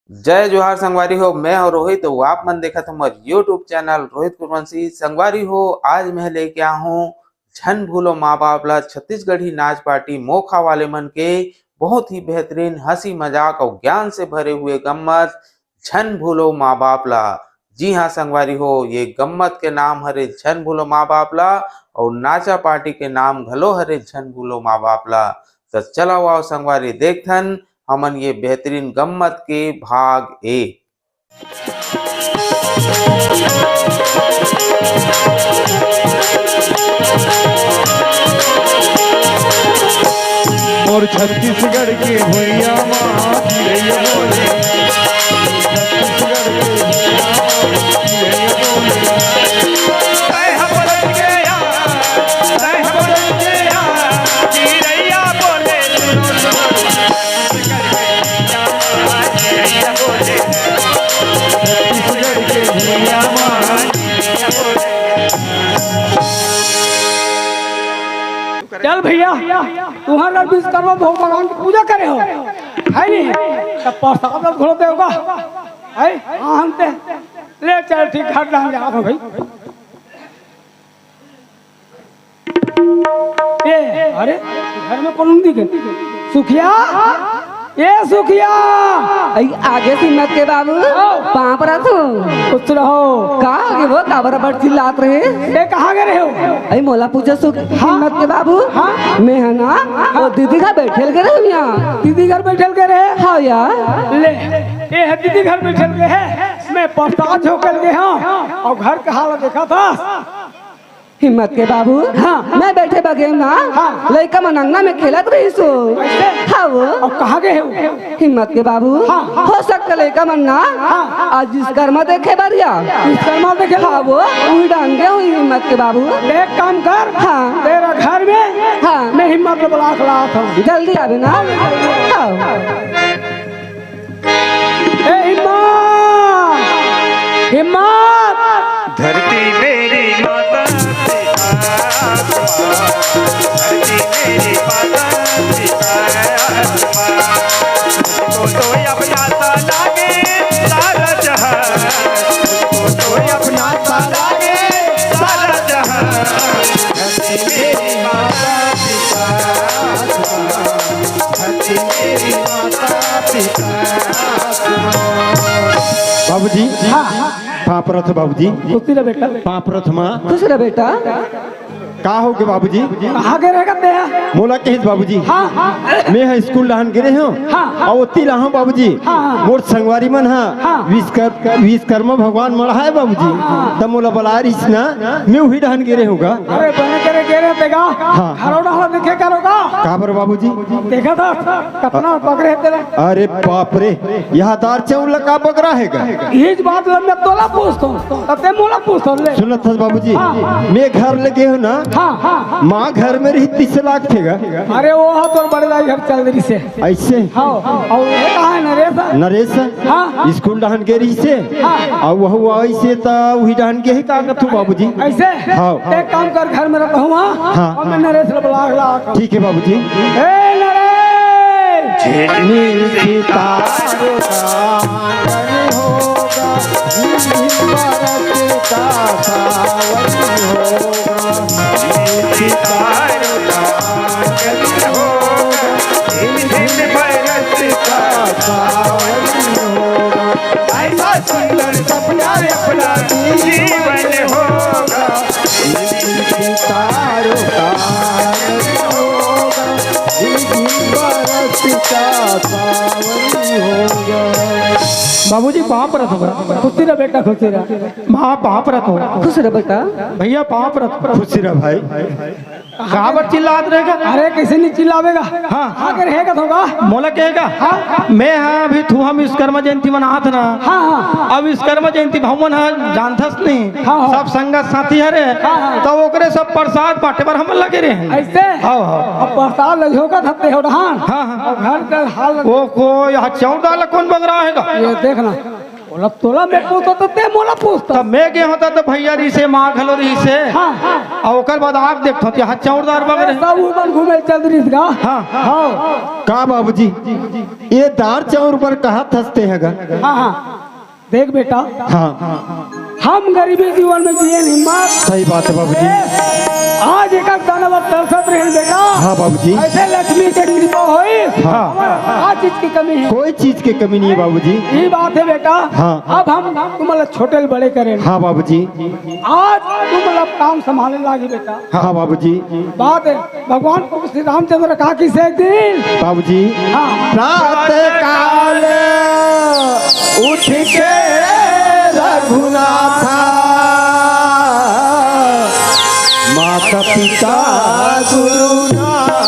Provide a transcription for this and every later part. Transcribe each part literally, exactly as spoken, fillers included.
जय जोहार संगवारी हो, मैं हूं रोहित, अउ आप मन देखत हो हमर YouTube चैनल रोहित कुरवंशी। संगवारी हो, आज मैं लेके आ हूं झन भूलो माँ बाप ला छत्तीसगढ़ी नाच पार्टी मोखा वाले मन के बहुत ही बेहतरीन हंसी मजाक अउ ज्ञान से भरे हुए गम्मत झन भूलो माँ बाप ला। जी हाँ संगवारी हो, ये गम्मत के नाम हरे झन भूलो माँ बाप ला अउ नाचा पार्टी के नाम घलो हरे झन भूलो माँ बाप ला। त चला आओ संगवारी, देखथन हमन ये बेहतरीन गम्मत के भाग ए। मोर छत्तीसगढ़ के भुइयां मा चिरैया बोले, छत्तीसगढ़ के भुइयां मा चिरैया बोले। चल भैया, तुहर विश्वकर्मा भगवान की पूजा करे हो, है नहीं? तब प्रसाद घोल दे होगा, है? हाँ, हम ते ले चल, ठीक, घर डाल जा भाई। ए, अरे, घर में कौन दिखे? सुखिया, ए सुखिया। आई, आगे हिम्मत के बाबू, हाँ। पाँव परत हूँ। खुश रहो। का आगे वो काबर बड़ चिल्लात रहे? ए, कहाँ गए रहे हो? आई, मोला पूछे सुख, हाँ। हिम्मत के बाबू। हाँ। मैं है ना, हाँ। वो दीदी घर बैठल गए रहे यहाँ। दीदी घर बैठल गए रहे? हाँ यार। ले, ए है दीदी घर बैठल गए है। मैं पछता झोंकल गए हाँ। और घर के हाल देखा था। हिम्मत के बाबू, हाँ। मैं बैठे बगेम ना, हाँ। लइका मन अंगना में खेलत रहिस हो। कैसे? हाँ वो। अब कहाँ गए हो? हिम्मत के बाबू, हाँ, हाँ। हो सकता लइका मन ना, हाँ। आज विश्वकर्मा देखे बर या। विश्वकर्मा देखे बर? हाँ वो, उही डाहन गे हो हिम्मत के बाबू। एक काम कर, हाँ। तेरा घर में, हाँ। मैं हिम्मत बुला के लात हूँ। जल्दी आबे ना। हाँ, जल्दी। हाँ। ए हिम्मत, हिम्मत। धरती मेरी माता पिता आसमां, धरती मेरी माता पिता आसमां। मुझको तो अपना सा लागे सारा जहां, मुझको तो अपना सा लागे सारा जहां। धरती मेरी माता पिता आसमां, धरती मेरी माता पिता आसमां। बाबूजी, हाँ। पाँव परत हो बाबूजी। खुशी रह बेटा। पाँव परत हो माँ। खुश रह बेटा। का हो गे बाबूजी? कहाँ गे रहेगा ते? मोला कहिस बाबूजी। हाँ, हाँ। मैं ह स्कूल डहन गे रहे हूँ। हाँ, हाँ। अउ ओती ला हूँ बाबूजी। हाँ, हाँ। मोर संगवारी मन ह हाँ। विश्वकर-, विश्वकर्मा भगवान मढ़ा है बाबूजी। हाँ, हाँ। तब मोला बलाय रहिस ना, मैं उही डहन गे रहे हूँ गा। अरे बने करे गे रहे तेगा। हाँ। घरो डहन देखे करोगा। काबर बाबूजी? देखा था कतना पकड़े तेला। अरे बाप रे, यह दार चाउर ला का बगरा हे गा? इस बात ला मैं तोला पूछत हूँ, तब ते मोला पूछत हस ले। सुनत हस बाबूजी, हाँ, हाँ। मैं घर ले गे हूँ ना, हाँ, हाँ। माँ घर में रही तिसे लागथे गा। अरे वो हा तोर बड़े दाई घर चल रहिसे। ऐसे? हाँ, अउ ये कहाँ है नरेश? नरेश? हाँ। स्कूल डहन गे रहिसे? हाँ। अउ वह, वह ऐसे त उही डहन गे हे का कथू बाबूजी? ऐसे? हाँ। एक काम कर, घर में रहता हूँ, हाँ? हाँ। अउ मैं नरेश ला बुला ला। ठीक है बाबूजी। ए नरेश! झिलमिल सितारों का आंगन होगा, झिलमिल बरसता सावन होगा। झिलमिल सितारों का आंगन होगा, झिलमिल बरसता सावन होगा। ऐसा सुंदर सपना अपना जीवन होगा। सितारों का आनंद होगा, झिम झिम बरसता सावन होगा। बाबूजी, पाँव परत हूँ। खुशी रह बेटा, खुशी रह। माँ, पाँव परत हूँ। खुश रह बेटा। भैया, पाँव परत हूँ। खुशी रह भाई। काबर चिल्लात रहेगा? अरे, कैसे नहीं चिल्लावेगा? हाँ। अगर है का होगा? मोला कहेगा? हाँ। मैं हाँ अभी थू हम विश्वकर्मा जयंती मनात ना। हाँ, हाँ। अब विश्वकर्मा जयंती भवन हा जानथस नहीं। हाँ, हाँ। सब संगत साथी हरे। हाँ, हाँ। तो ओकरे सब प्रसाद बांटे बर हम लगे रहे हैं। ऐसे? हाँ, हाँ। अब प्रसाद लइहो का थते हो डहान। हाँ, हाँ। अब घर का हाल। ओ को यहाँ चौदह ला कौन बगरा है का? ये देखना। बोला, तोला मैं पूछता तो ते मोला पूछता। तब मैं गे होता तो भैया रहिसे, माँ घलो रहिसे। हाँ, हाँ। अउ ओकर बाद आग देखथो, ते हा चौरदार बग रहे। सब उमन घूमे चल रहिस गा। हाँ। हाँ। का बाबूजी, ये दार चाउर बर कहा थसते है गा? हाँ, हाँ। देख बेटा, हाँ। हम गरीबी जीवन में जिए हिम्मत। सही बात है बाबूजी। आज एक एक दाना बर तरसत रहे बेटा। हाँ बाबूजी। ऐसे लक्ष्मी के कृपा होई। हाँ। आज चीज की कमी है? कोई चीज की कमी नहीं है बाबूजी। ये बात है बेटा। हाँ। अब हम तुमला छोटे ले बड़े करें। हाँ बाबूजी। आज तुमला काम संभाले लागी बेटा। हाँ बाबूजी। बात है, भगवान प्रभु श्री रामचंद्र का किसे एक दिन बाबूजी। हाँ। प्रातः काल उठ के रघुनाथा, माता पिता गुरुनाथ।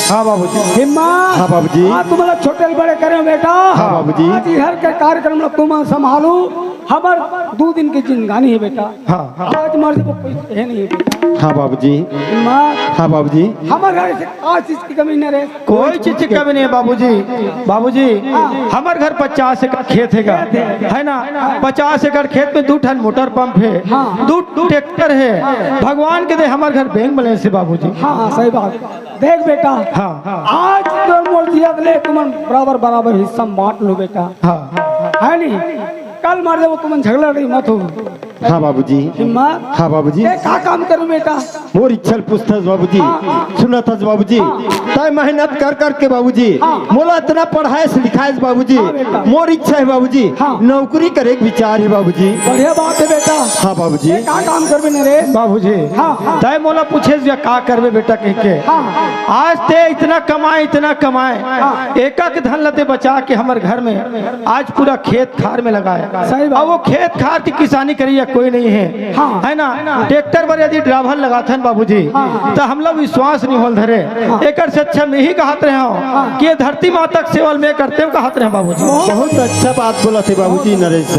हाँ बाबूजी। हिम्मत। हाँ बाबूजी। हाँ, तुमला छोटे ले बड़े करे बेटा। हाँ बाबूजी। आज इधर के कार्यक्रम ला तुम संभालू, हमर दो दिन की जिंदगानी है बेटा। हाँ। आज मर जाबो, कोई है नहीं बेटा। हाँ बाबूजी। माँ। हाँ बाबूजी। हमर घर से का चीज की कमी नहीं रहे। कोई चीज की कमी नहीं है बाबूजी। बाबूजी, हाँ। हमर घर पचास एकड़ खेत है गा, खेत है। है ना? हाँ। पचास एकड़ खेत में दू ठन मोटर पंप है, हाँ। दू ट्रैक्टर है। हाँ। भगवान के दे हमर घर बैंक बैलेंस है बाबूजी। हाँ, हाँ, सही बात। देख बेटा, हाँ। आज तो मोर जियत ले तुमन बराबर बराबर हिस्सा बांट लो बेटा। हाँ। है नहीं? कल मर जाबो तुमन झगड़ा नहीं मत हो। हाँ बाबूजी। हिम्मत। हाँ बाबूजी। ए, का काम करूं बेटा? मोर इच्छा ल पूछथस बाबूजी। हाँ। सुनथस बाबूजी। हाँ। तय मेहनत कर कर के बाबूजी। हाँ। मोला इतना पढ़ाएस लिखाएस बाबूजी। हाँ बेटा। मोर इच्छा है बाबूजी। हाँ। नौकरी करे के विचार है बाबूजी। बढ़िया बात है बेटा। हाँ बाबूजी। ए, का काम करबे न रे? बाबूजी। हाँ, हाँ। तय मोला पूछेस या का करबे बेटा कह के। हाँ। आज ते इतना कमाए, इतना कमाए। हाँ। एक एक धन ल ते बचा के हमर घर में आज पूरा खेत खार में लगाए। सही बात। अब वो खेत खार की किसानी करिया कोई नहीं है, हाँ। है ना? ट्रैक्टर पर यदि ड्राइवर लगाथन बाबूजी, हाँ। तो हमला विश्वास नहीं होल धरे। हाँ। एकर से अच्छा मैं ही कहत रहे हूँ हाँ। कि ये धरती माता के सेवा मैं करते हूँ कहत रहे बाबूजी। बहुत अच्छा बात बोलथे बाबूजी नरेश।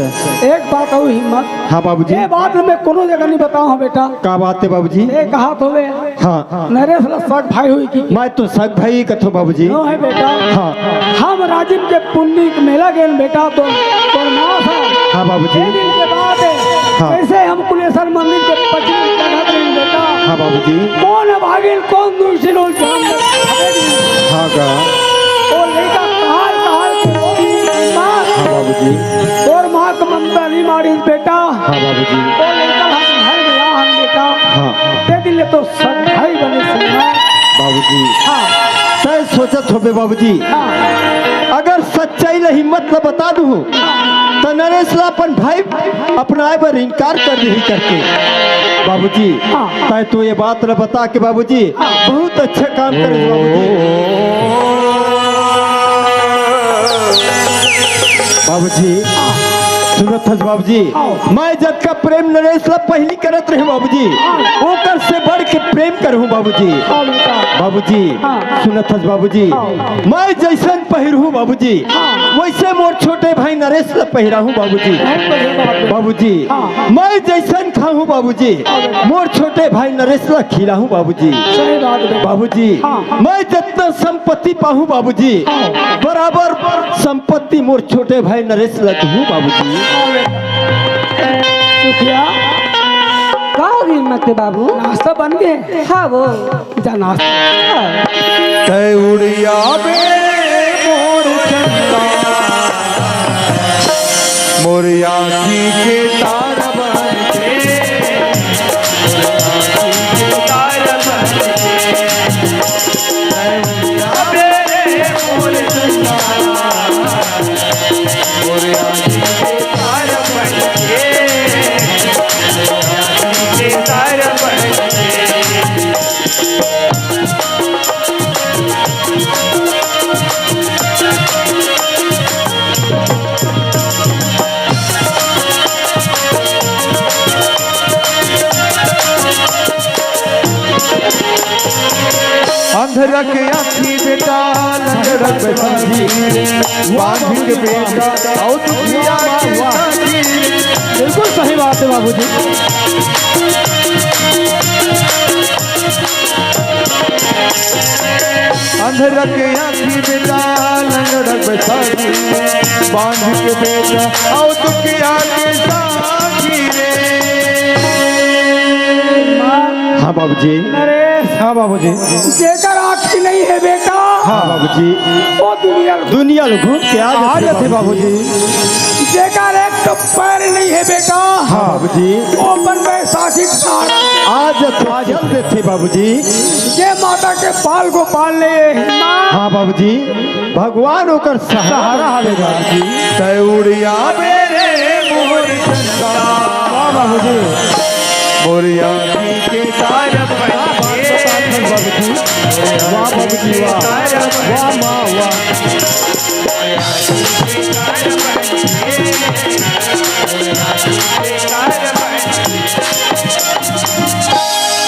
एक बात और हिम्मत। हाँ बाबूजी। ये बात मैं कोनो जगह नहीं बताओ हूँ बेटा। का बात है बाबूजी? ये कहत होवे। हाँ। नरेश ला सग भाई हुई की। मैं तो सग भाई कथो बाबूजी। नो है बेटा। हाँ। हम राजिम के पुन्नी के मेला गेन बेटा तो, तोर माँ सा। हाँ बाबूजी। ये दिन के बात है। हाँ। कैसे हम कुलेश्वर मंदिर के पचरी चढ़त रहे बेटा। हाँ बाबूजी। कौन भागिल कौन दूसरी लोग जान। हाँ का। वो लड़का कहाल कहाल के रो रही है माँ। हाँ बाबूजी। तोर माँ का ममता नहीं मारी बेटा। हाँ बाबूजी। वो लड़का हम घर में आ हम बेटा। हाँ। ते दिले तो सच्चाई बने सुनना। बाबूजी। हाँ। तय सोचत होबे बाबूजी। हाँ। अगर सच्चाई ला हिम्मत ला बता दूँ, हाँ। तो नरेश ला अपन भाई अपनाए बर इनकार कर दिही करके। बाबूजी, हाँ। तय तो ये बात ला बता के बाबूजी, हाँ। बहुत अच्छा काम करे बाबूजी। बाबूजी, हाँ। सुनत हस बाबूजी, हाँ। मैं जतका प्रेम नरेश ला पहली करत रहे बाबूजी, हाँ। ओकर से बढ़ के प्रेम करहूँ बाबूजी। हाँ बेटा। बाबूजी, हाँ। सुनत हस बाबूजी, हाँ। मैं जैसन पहिरहूँ बाबूजी, हाँ। वैसे मोर छोटे भाई नरेश ला पहिराहूँ बाबूजी। बहुत बढ़िया बात है। बाबूजी, हाँ। मैं जैसन खाहूँ बाबूजी, हाँ बेटा। मोर छोटे भाई नरेश ला खिलाहूँ बाबूजी। सही बात है। बाबूजी, हाँ। मैं जितना संपत्ति पाहूँ बाबूजी, हाँ। बराबर संपत्ति मोर छोटे भाई नरेश ला दूँ बाबूजी। हाँ बेटा। सुखिया। का हो गई हिम्मत के बाबू? नाश्ता बन गए? हाँ वो। जा नाश्ता। तय उड़िया बे मोर चंदा, मोर आँखी के तारा बन के, मोर आँखी के तारा बन के। तय उड़िया बे मोर चंदा, मोर आँखी के तारा बन के, मोर आँखी के तारा बन के। अंधरा के आँखी बेटा, लंगड़ा के सांझी, बांझ के बेटा, और दुखिया के सांझी। बिल्कुल सही बात है बाबूजी। अंधरा के आँखी बेटा, लंगड़ा बैसाखी, बांझ के बेटा, आओ दुखिया के साथी रे। हाँ बाबूजी। अरे हाँ बाबूजी। जेकर आँखी नहीं है बेटा, हाँ बाबूजी। वो दुनिया दुनिया ल घूम के आ जाथे बाबूजी। जेकर एक तो पैर नहीं है बेटा, हाँ बाबूजी। वो अपन बैसाखी आ जाथे, चल देथे बाबूजी। जे माता के पाल को पाल ले, हाँ बाबूजी। भगवान ओकर सहारा हवे बाबूजी। तै उड़िया बेरे मोर चंदा। वाह बाबूजी। मोर आँखी के तारा बन के। वाह बाबूजी, वाह। वाह माँ, वाह।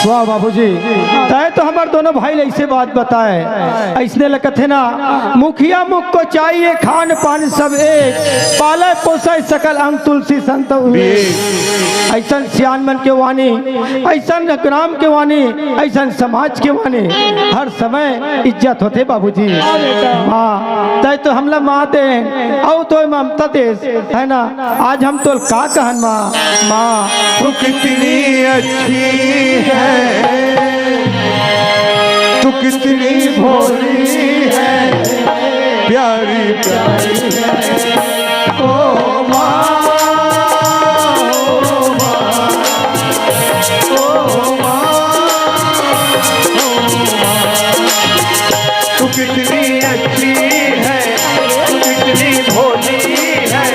वाह बाबूजी, तय तो हमर दोनों भाई ल ऐसे बात बताए, ऐसने ल कथे ना, मुखिया मुख को चाहिए खान पान सब एक, पाले पोसे सकल अंग तुलसी संत उहे। ऐसन सियान मन के वाणी, ऐसन ग्राम के वाणी, ऐसन समाज के वाणी, हर समय इज्जत होथे बाबूजी। हाँ, तय तो हमला माँ दे, अउ तो ममता देस, है ना? आज हम तोल का कहन माँ, माँ। तू कितनी अच्छी है, तू कितनी भोली है, प्यारी प्यारी है। ओ माँ, ओ माँ, ओ माँ, ओ माँ। तू कितनी अच्छी है, तू कितनी भोली है,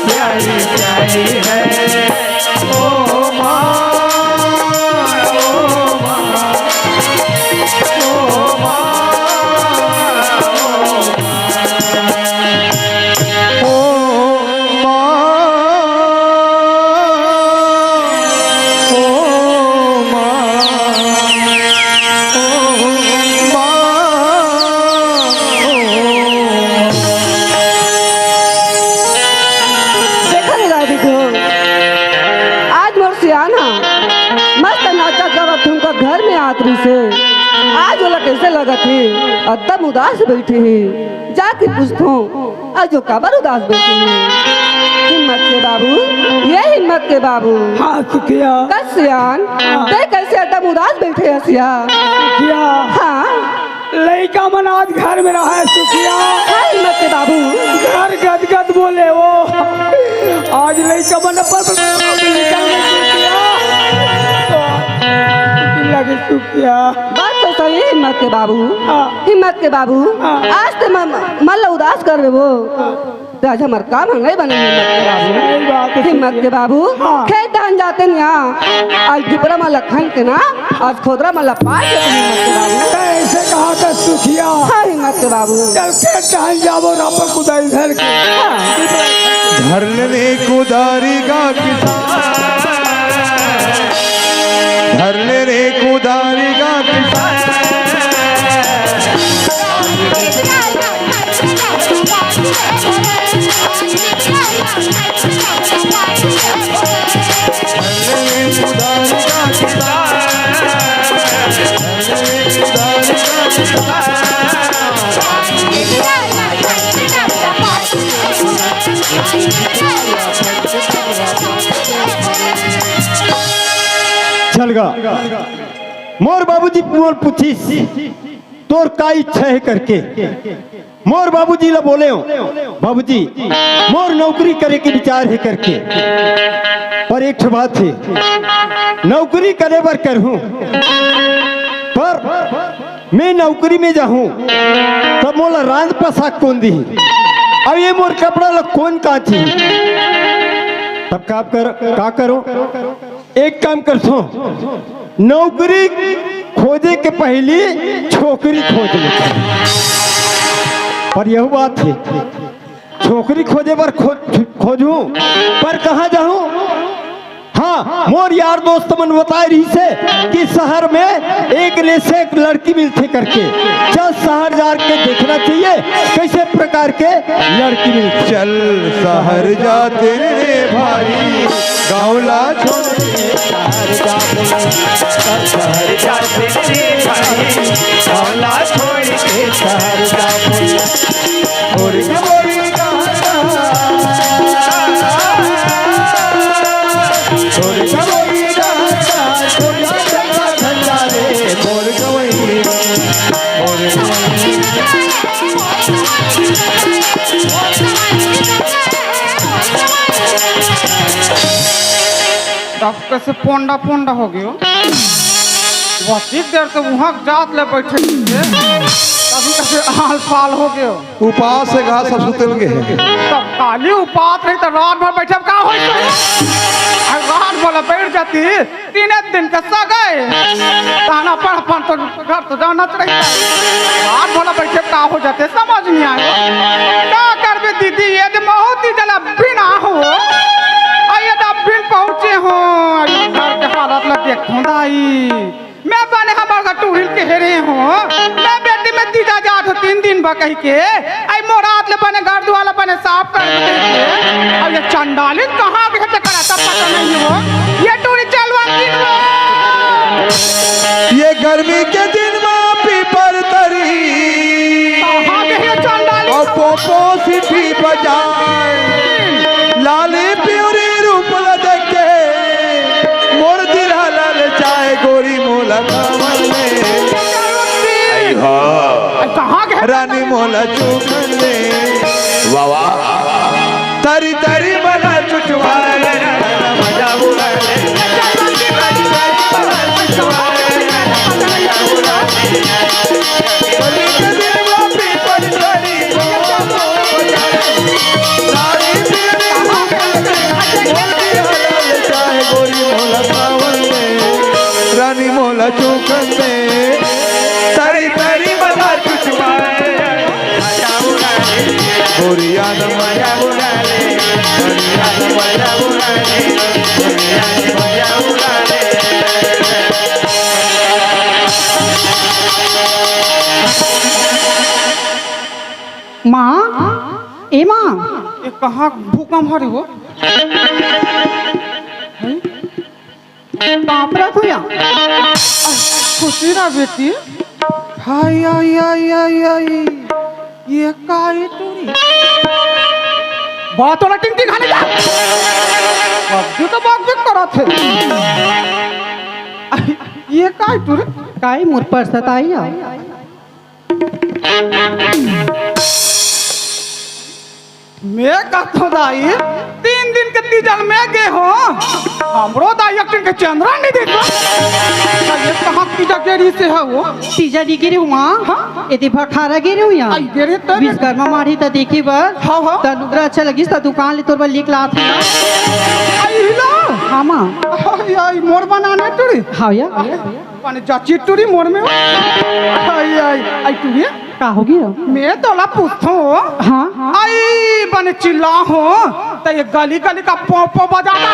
प्यारी प्यारी है। ओ माँ, ओ माँ, ओ माँ, ओ माँ। ओ माँ, ओ माँ, ओ माँ, ओ माँ। देखा रे दादी को, आज मोर सियान हा मस्त नाचत गावत तुमका घर में आत रहिसे। आज ओला कैसे लगत हे? एकदम उदास बैठे हे। जाके पूछथों, अजो काबर उदास बैठे हे? हिम्मत के बाबू, ये हिम्मत के बाबू। हाँ, सुखिया। कस सियान, हाँ। तै कैसे एकदम उदास बैठे हस या? सुखिया। हाँ। लइका मन आज घर में रहा है, सुखिया। हाँ, हिम्मत के बाबू। घर गदगद बोले वो। आज लइका मन पर निकल गए, सुखिया। लगे, सुखिया। बात तो सही है, हिम्मत के बाबू। हाँ। हिम्मत के बाबू, हाँ। आज ते मन, मन ला उदास कर देबो। हाँ। ते आज हमर काम ह नहीं बने, हिम्मत के बाबू। सही बात है, हिम्मत के बाबू, हाँ। खेत धान जाते न या, आज डिपरा म लखन के ना, आज खोदरा म लपाट के, हिम्मत के बाबू। ते ऐसे कहा था सुखिया। हाँ, हिम्मत के बाबू। चल खेत धान जाबो, रापा कुदाई धर के। हाँ। धर ले रे कुदारी का किसान, धर ले रे कुदारी का किसान। चल गा। मोर बाबूजी मोर पूछिस, तोर का इच्छा हे करके। मोर बाबूजी ला बोलेंव, बाबूजी, मोर नौकरी करे के विचार हे करके। पर एक ठो बात हे, नौकरी करे बर करहूं, पर मैं नौकरी में जाहूं, तब मोला रांध पसाक कोन दिही? अब ये मोर कपड़ा ला कोन कांचही? तब का कर, का करों? एक काम करथों, नौकरी खोजे के पहिली छोकरी खोज लेथों। पर यहू बात हे, छोकरी खोजे बर खो-, खोजहूं, पर कहाँ जाहूं? हाँ, मोर यार दोस्त मन बताए रहिसे कि शहर में एक ले से एक लड़की मिलथे करके। चल शहर जा के देखना चाहिए, कैसे प्रकार के लड़की मिलथे। चल शहर जाते रे भाई, गाँव ला छोड़ के शहर जाते रे भाई, गाँव ला छोड़ के तब कइसे पोंडा पोंडा हो गयो? वतिक देर तो उहाँ जात ले बइठे थे, तब कइसे आल पाल हो गयो? उपास हे घास सुतल गे हे। तब काली उपास रही तो रात भर बइठे का होई तो? अउ रात भर बइठ जाती, तीने दिन के सगाई। तहन अपन अपन तो घर तो जाना चाहिए। रात भर बइठे का हो जाते, समझ नहीं आए। का करबे दीदी, ये जे महूँ तीजा ल अभी ना हो, अउ ये तो अभी पहुँचे हो, अउ घर के हालत ल देखो दाई। मैं बने हमर घर टूरी ल कहे रहे हो, मैं बेटी मैं तीजा जात हो तीन दिन बर कहिके, अउ मोर हाथ ले बने घर दुआर ल बने साफ कर दे के। अउ ये चंडालिन कहाँ गे हे तेकर अता पता नहीं हो। ये टूरी चलवा दिन हो। ये गर्मी के दिन मा पीपर तरी, कहाँ गे हे ये चंडालिन? अउ पोपो सीटी बजाए, लाली पिउरी रूप ल देख के मोर दिल ह ललचाए, गोरी मोला खावले। आई हा। अउ कहाँ गे हे? रानी मोला चूखन दे। वाह, वाह। तरी तरी मला चुचवाए, मजा उड़ाए। तरी तरी मला चुचवाए, मजा उड़ाए। बलि के दिन वो पीपर तरी, सारी पीढ़ी भूखल, मोर दिल हलाल चाहे गोरी मोला सावन में, रानी मोला चूखन दे। तरी तरी मला चुचवाए। गोरिया न मजा उड़ा ले, गोरिया न मजा उड़ा ले, गोरिया न मजा उड़ा ले। माँ, ए माँ। ये कहाँ भूकंप हरे हो? कांपरत हो या? खुशी रह बेटी। हाय, हाय, हाय, हाय, हाय। ये का ये टूरी? बात वाला टिंग टिंग खाने जा। बाबू तो बात भी करत हे। ये का ये टूरी? काई मोर परसत आई या? मैं कहत हों दाई, तीन दिन के तीजा ल मैं गे हों, हमरो दाई एक दिन के चंद्रा नहीं देखा। ये कहाँ तीजा गे रहिसे हो? तीजा नहीं गे रहेंव माँ। हाँ? एती भखारा गे रहेंव या। आई गे रहे तब। विश्वकर्मा माढ़ी त देखे बर। हाँ, हाँ। त लुगरा अच्छा लगिस त दुकान ले तोर बर लेके लात हँव। आई ला। हाँ माँ। आई, आई, मोर बनाने टूरी। हाँ या। बने जच्चिस टूरी मोर में। आई, आई, आई टूरी। का हो गे? मैं तोला पूछत हों। हाँ। आई बने चिल्लात हों, त ये गली गली का पों पों बजात हे।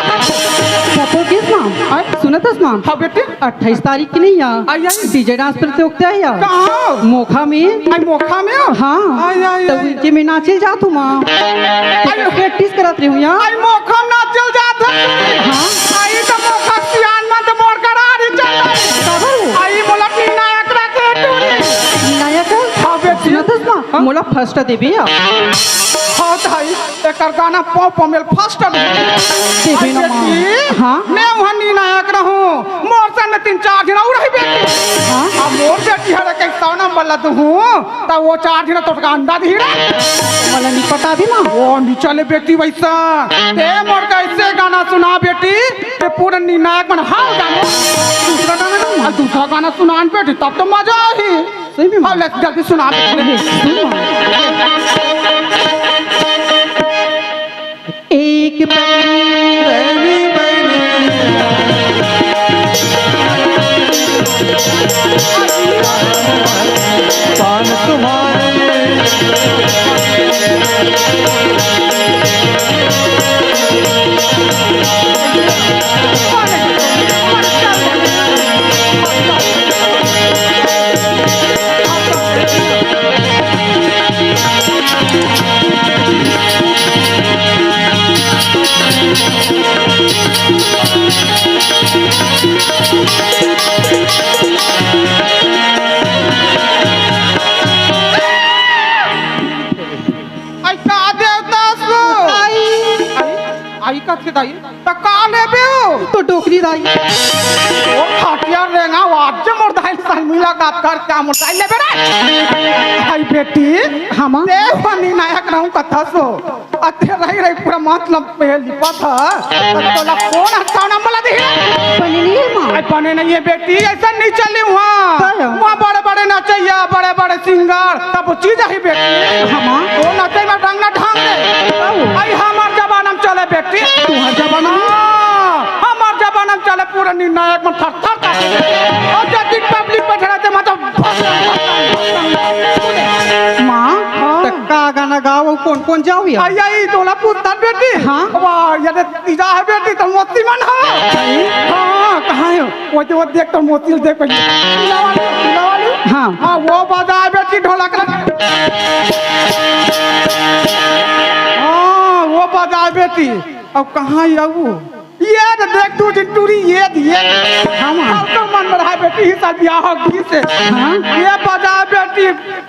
पता किस माँ? आई? सुनत हस माँ? हाँ बेटी। अट्ठाईस तारीख के नहीं या? आई, आई। DJ dance प्रतियोगिता हे या? कहाँ? मोखा में। आई मोखा में? हाँ। आई, आई, त आई। उनके में नाचे ल जात हों माँ। आई। Practice करत रहेंव या। आई मोखा में नाचे ल जात हे। हाँ। आई त मोखा सियान मन त मोर करा रही चल। काबर? आई मोला निर्णायक रखे टूरी। निर्णायक? हाँ बेटी। सुनत हस माँ? हाँ? मोला first देबे या। हाँ दाई, एकर गाना पों पों में ल first देबे। देबे ना माँ। बेटी, हाँ? मैं उहाँ निर्णायक रहूँ। मोर संग में तीन चार झन अउ रही बेटी। हाँ? अब मोर बेटी हर एक सौ नंबर ला दूँ। त वो चार झन तोर अंडा दिही रे। मोला नहीं पता भी माँ। वो नहीं चले बेटी वइसा। ते मोर कइसे गाना सुना बेटी? ते पूरा निर्णायक मन हाव गाना। दूसरा गाना ना, दूसरा गाना सुनान बेटी, तब तो मजा आही। सही में माँ। हाँ, ले जल्दी सुना बेटी। ले, सुन माँ। एक पगली रहनी बनी। पान तुम्हारे। आई का देवता सो? आई। आई, आई का थे दाई? त का लेबे हो? तो डोकरी दाई। ओ खटिया रेंगा, आज मोर दाई। तहन मुलाकात कर क्या मोटाई लेबे रे? हाय बेटी, हाँ माँ। ते बनी नायक रहूं कथा सो। अते रही रही पूरा मतलब पे लिपत ह। तब तोला कौन हटाना मला दे? बने नहीं है माँ। अरे बने नहीं है बेटी, ऐसा नहीं चली वहाँ। काहे? वहाँ बड़े बड़े नचैया, बड़े बड़े सिंगर, तब चीज ही बेटी। हाँ माँ। वो नचै में ढंग ना ढंग रे। काहे? आई हमार जमाना में चले बेटी। तुम्हार जमाना में? हाँ, हमार जमाना में चले पूरे निर्णायक मन थर थर कांपे। और जब दिन पब्लिक बैठे रहते मतलब माँ, हाँ। त का गाना गाओ, कौन कौन जाओ ये? आई आई तोला पूछता बेटी। हाँ। वाह, ये तीजा है बेटी, तो मोती मन हो। हाँ, कहाँ है? वो तो वो देख तो मोती देख पहले। पीला वाली, पीला वाली। हाँ। हाँ, वो बजाए बेटी ढोलक। हाँ, वो बजाए बेटी। अब कहाँ है वो? ये तो देख दू झिन टूरी, ये, ये। हाँ, हाँ। अब तो मन बढ़ा बेटी, ही साल ब्याह हो गई से। हाँ। ये बजा बेटी,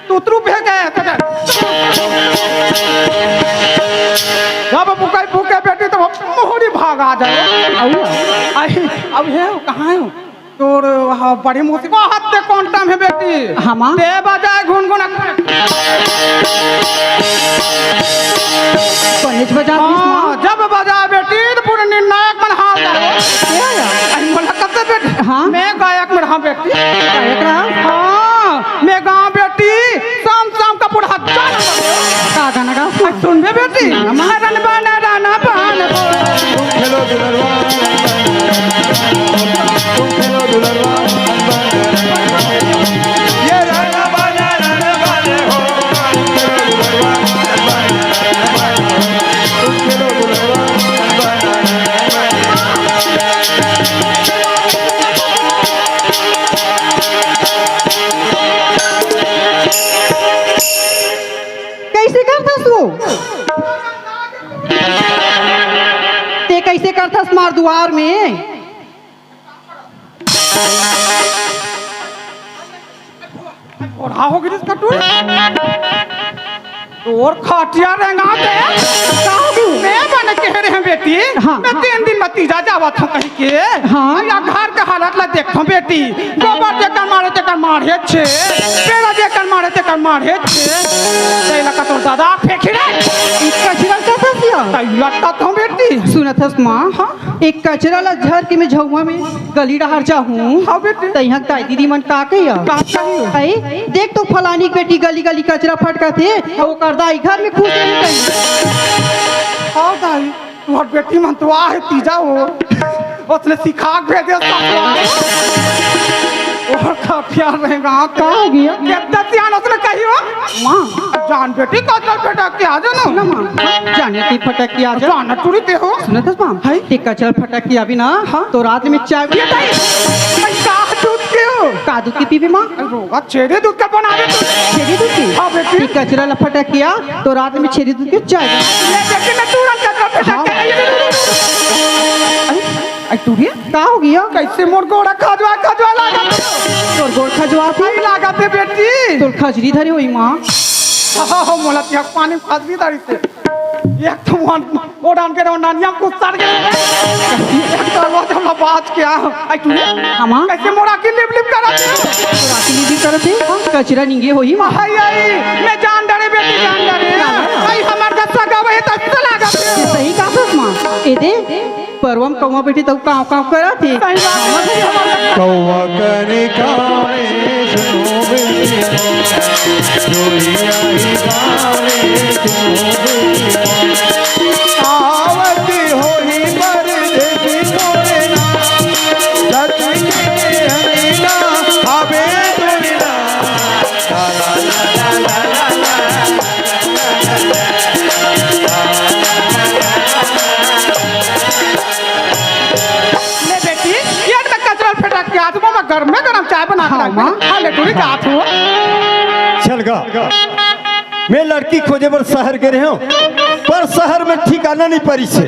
तुतरू फेंके, कटे। जब फूके, फूके बेटी, तो मोहरी भाग आ जाए। अब, अब ये कहाँ है? तोर, हाँ, बड़ी मुसीबत, हाथ ते कौन टाइम है बेटी? हाँ, माँ। ते बजाए घुनघुना। कॉलेज बजा दीस, माँ। हाँ, जब बजा बेटी, तो पूरे निर्णायक मन हाल जाए। क्या है? अरे, मोला कब से बेटी? हाँ। मैं गायक में रहा बेटी। गायक रहा? हाँ, मैं गाँव बेटी, शाम शाम का पूरा हजार नंबर। का गाना गा? आज सुनबे बेटी? हाँ, माँ। रन बन, रन बन। खेलो दुलरवा, तुम खेलो दुलरवा, ये रहना बाना, रहना बाना हो। कैसे करथस वो? ते कैसे करथस मार दुआर में? ओढ़ा हो गिरिस कटू। तोर खटिया रेंगा दे। का हो गई? मैं बन के रहे बेटी। हाँ, मैं हाँ। तीन दिन में तीजा जावत हूँ कहीं के। हाँ। या घर के हालत ला देखो बेटी। गोबर जेकर मारे तेकर मारे छे। पेड़ा जेकर मारे तेकर मारे छे। तेला का तोर दादा फेंकी रे। इसका चिरल का था सिया? तैला का तो बेटी। सुनत हस माँ? हाँ। एक कचरा ला झर के मैं झउआ में गली डहर जाहूँ। हाँ बेटी। त इहाँ दाई दीदी मन का कहिया? का कहियो? अई, देख तो फलानी के बेटी गली गली कचरा फटकत हे, अउ ओकर दाई घर में खुश नहीं कहीं। हाँ दाई, तुम्हार बेटी मन तो आहे तीजा हो, उसने सिखा के भेजे सब। और का प्यार रहेगा? का हो गया? कितना सियान उसने कही हो? माँ। जान बेटी, कचरा फटक के आ जाना। ना माँ, जाने की फटक के आ जा। जाना टूरी ते हो। सुनत हस माँ? हाय। ते कचरा फटक के आबे ना, हाँ। तो रात में चाय ये ताई, मैं का दूध के हो? का दूध के पीबे माँ? रोगा छेरी दूध का बनावे तू। छेरी दूध के? हाँ बेटी। ते कचरा ला फटक के आ, तो रात में छेरी दूध के चाय बना। ले बेटी, मैं तुरंत कचरा फटक हाँ। के आई। अरे, अरे, टूरी? का हो गया? कैसे मोर गोड़ा खजवा, खजवा लागत? तोर गोड़ खजवा थी? नहीं लागत है बेटी। तोर खजरी धरे होई माँ। हाँ, हाँ, मोला तिहा पानी खजरी धरी से। एक तो मन, वो डान के रहो, नानिया कुछ सड़ गए। एक तो वो जब बाज के आ, आई तू। हाँ, माँ। कैसे मोरा की लिप लिप करा दे? मोरा की लिप लिप करा दे? हाँ, कचरा निंगे होई माँ। आई, आई, मैं जान डरे बेटी, जान डरे। आई हमार दस सगा वही दस लागत है। सही कहा माँ। ए दे, परवा म कौवा बेटी तउ कांव कांव करत हे। सही बात है। कौवा कने काने सुनो बेटी, जोरिया ही काने सुनो बेटी। आवत होही परदेसी मोरे ना, सच के हरीना, हवे तोरे ना। ले बेटी, ये मैं कचरा फटक के आज मैं गरमे गरम चाय बना के हाँ, रख माँ। हाँ, ले टूरी जात हूँ। चल गा। मैं लड़की खोजे बर शहर गे रहेंव, पर शहर में ठिकाना नहीं परिस हे।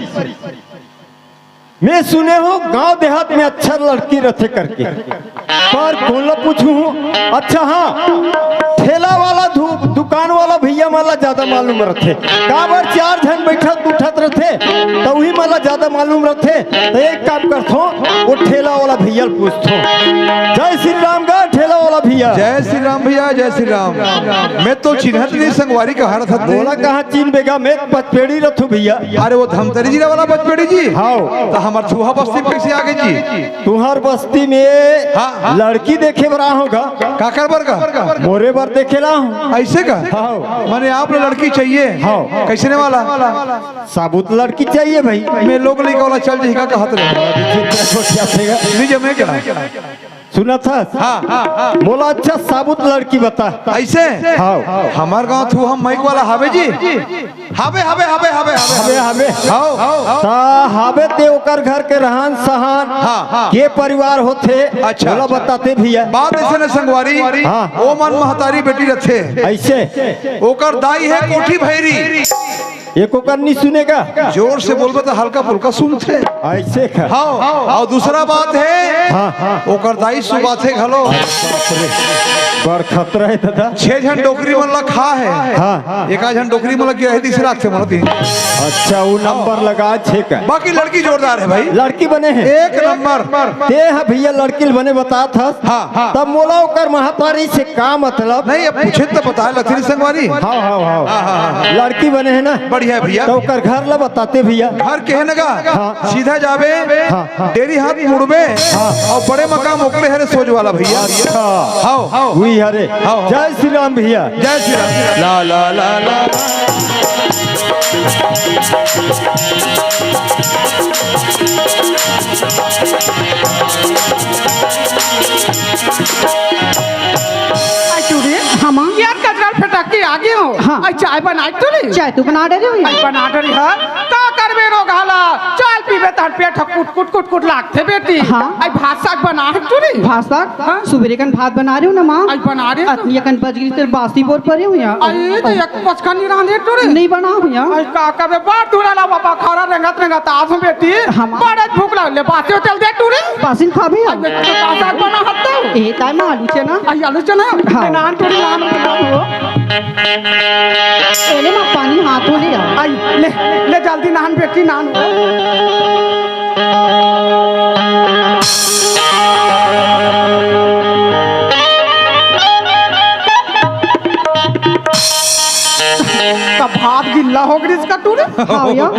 मैं सुने हूँ गांव देहात में अच्छा लड़की रथे करके, पर कोन ला पूछहूँ? अच्छा हाँ, ठेला वाला धू-, दुकान वाला भैया मन ला ज्यादा मालूम रथे। काबर चार झन बैठत उठत रथे, त उही मन ला ज्यादा मालूम रथे। त एक काम करथों, वो ठेला वाला भैया ला पूछथों। जय श्री राम गा ठेला वाला भैया। जय श्री राम भैया, जय श्री राम। मैं तो चिन्हत नहीं संगवारी कहाँ रथत नहीं। मोला कहाँ चिन्हबे गा, मैं पचपेड़ी रथों भैया। अरे वो धमतरी जिला वाला पचपेड़ी जी। हाँ। त हमर थुहा बस्ती में कैसे आगे जी? तुहर बस्ती में हाँ, हाँ। लड़की देखे बर आहूँ गा। काकर बर गा? मोरे बर देखे ला आहूँ। ऐसे का? हाँ। माने आप ला लड़की चाहिए? हाँ। कैसने वाला? साबुत लड़की चाहिए भाई। मैं लोग लइका वाला चल जाही का कहत रहे। नहीं जमे का? सुनत हस? हाँ, हाँ, हाँ। मोला अच्छा साबुत लड़की बता। ऐसे? हाँ। हमर गाँव थुहा माइक वाला हावे जी। हावे, हावे, हावे, हावे, हावे। हावे, हावे। हाव, हाव। त हावे ते ओकर घर के रहन सहन, हाँ, हाँ। के परिवार होथे, अच्छा, ओला अच्छा। बताते भैया। बात ऐसे न संगवारी, हाँ। ओ मन महतारी बेटी रथे। ऐसे? ओकर दाई है कोठी भैरी। एक ओकर नहीं सुनेगा? जोर से बोलबे त हल्का फुल्का सुनथे। ऐसे का? हाँ, और दूसरा बात है, हाँ, हाँ। ओकर दाई सुबाथे घलो। बड़ खतरा है दादा। छह झन डोकरी मन ला खा है। हाँ। एक आध झन डोकरी मन ला गिरा है, तीसरा आथे मन ला तीन। अच्छा, वो नंबर लगा छे का। बाकी लड़की जोरदार है भाई। लड़की बने है। एक नंबर। ते ह भैया लड़की ल बने बतात हस। हाँ, हाँ। तब मोला ओकर महतारी से का मतलब? नहीं, अब पूछे तो बताए लथरी संगवारी। हाँ, हाँ, हाँ। हाँ, हाँ, हाँ। लड़की बने है ना? बढ़िया है भैया। तो ओकर घर ला बताते भैया। घर के है ना गा? हाँ। सीधा जाबे, हाँ, हाँ। डेरी हाथ मुड़बे, हाँ। और बड़े मकाम ओकरे हरे सोज वाला भैया। अच्छा। हाव। उही हरे। हाव, हाव। जय श्री राम भैया। जय श्री राम। ला, ला, ला, ला। आई टूरी। हाँ, माँ। यार, कचरा फेंक के आ गई हूँ। हाँ। आई चाय बनाए तो नहीं? चाय तू बना डरे हो? आई बना डरी है। का करबे रोगहा ला? चाय पीबे तहन पेट ह कुट, कुट, कुट, कुट लागथे बेटी। हाँ। आई भात साग बना है तू नहीं? भात साग? हाँ। सुबेरे कन भात बना रहे हो ना माँ? आई बना रहे हो। अतनी अकन बज गई तेरे बासी बोर परे हो यहाँ। आई तो एक पचका नहीं रांधे तू रे। नहीं बना हो यहाँ। आई का करबे बार दूरा ला बाबा खरा रेंगत रेंगत आज हूँ बेटी। हाँ, माँ। बड़ा भूख लगले बासी होटल दे तू रे। बासिन खाबे? आई बेटी तो का साग बना हत्ता? ए ताई माँ आलू चना। आई आलू चना? हाँ। नान तोड़ी नान, नान हो। ए ले माँ, पानी हाथों ले आ। आई, ले, ले जल्दी नहान बेटी, नहान। का भात गिल्ला हो गई इसका टूरे? हाँ भैया।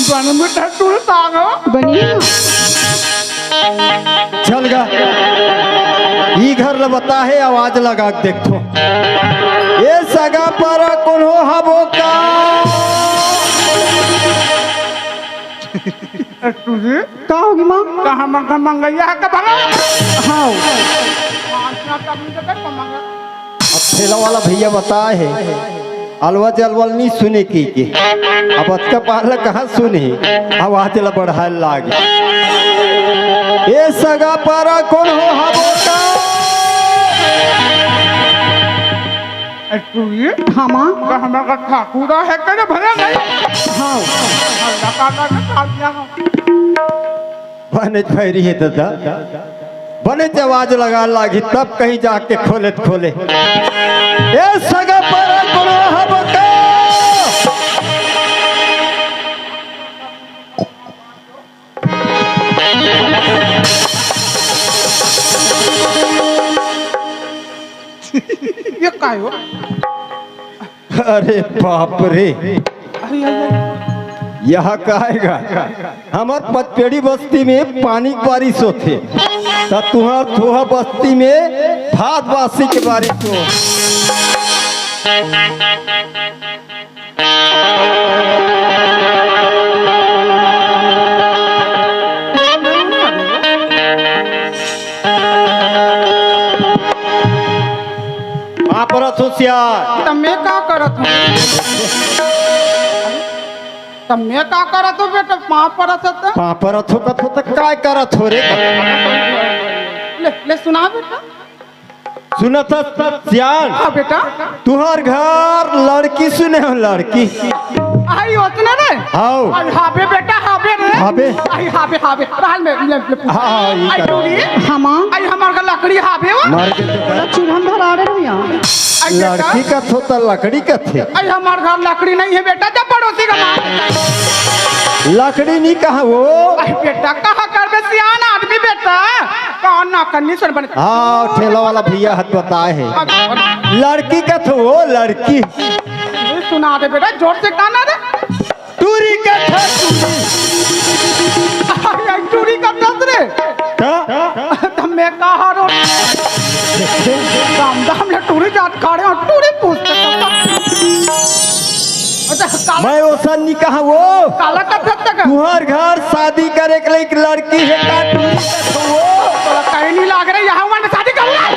बन बेटा तू साग। बनी। चल गा। ई घर ल बता हे, आवाज लगा के देखो। ए सगा पारा कोनो हबो का? ए, तुझे? का होगी माँ? का हमर घर मंगैया है का भला? हाँ। पाँच लाख आदमी के घर मंगा। अब ठेला वाला भैया बताए हे, अलवा जलवल नहीं सुने की के। अब अतका पार ला कहाँ सुने? आवाज ला बढ़ाए लागे। ए सगा पारा कौन हो हबो का? ए, तू ये? हाँ, माँ। का हमारा ठाकुरा है, करे भले नहीं। हाँ। अल्लाह का, का, का, का, बनेच भैरी हे दादा, बनेच आवाज लगा लागी, तब कहीं जाके खोले त खोले। ए सगा पारा कोनो हबो का? ये काय हो? अरे बाप रे, अरे, अरे, अरे। यहाँ का आएगा? हमर पचपेड़ी बस्ती में पानी के बारिश होथे, त तुहर थोहा बस्ती में भात बासी के बारिश हो। आप रथ होशियार। त मैं का करत हूँ? त मैं का करत हूँ बेटा, पाँव परत हूँ त? पाँव परत हो कथो त काय करत हो रे? ले, ले सुना बेटा। सुनत हस सियान? हाँ बेटा। तुहर घर लड़की सुने हो, लड़की? आई ओतने रे। हाव। आई हाबे बेटा, हाबे रे। हाबे। आई हाबे, हाबे। रहल में, ले, ले, पूछ। हाँ, हाँ, ई आई कर। टूरी। हाँ, माँ। आई हमार घर लकड़ी हाबे वो। मार के तो कर। चूल्हा में धरा रहे भैया। आई बेटा। लड़की कथो त लकड़ी कथे। आई हमार घर लकड़ी नहीं है बेटा, जब पड़ोसी का मार। लकड़ी नहीं कहा वो। आई बेटा, कहा करबे सियान आदमी बेटा। कौन ना कन्नी सुन बन। हाँ, ठेला वाला भैया हत बताए है। अब लड़की कथो वो, लड़की। ये सुना दे बेटा, जोर से गाना रे। टूरी कथो टूरी। आई, आई, टूरी कथस रे। का? त मैं कहा रो। दाम दाम ले टूरी जात खड़े हो, टूरी पूछते। अच्छा, काला मैं ओसन नहीं कहा वो। काला कथस तक। तुहर घर शादी करे के लिए एक लड़की है का टूरी कथो वो? तोला कहीं नहीं लाग रही, यहाँ मन शादी कर रहा।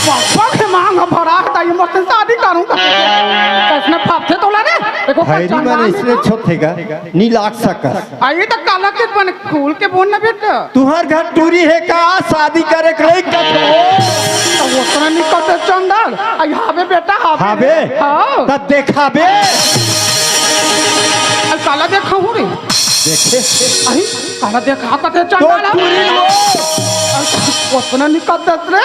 पापा के मांग भरा था, ये मत शादी करूंगा। कैसने फापथे तोला रे? देखो, खैरी कच्चा मन नाम इसने है। छोथेगा, नहीं लाग सकस। आई त काला के बन खुल के बोल ना बेटा। तुहर घर टूरी है का, शादी करे के लइक कथो? त ओतना नहीं कथे चंदन। आई हाबे बेटा, हाबे। हाबे? हाँ। त देखाबे। आई काला देखा हूँ रे। देखे? आई काला देखा कथे तो चंदन। टूरी वो। आई ओतना नहीं कथे रे।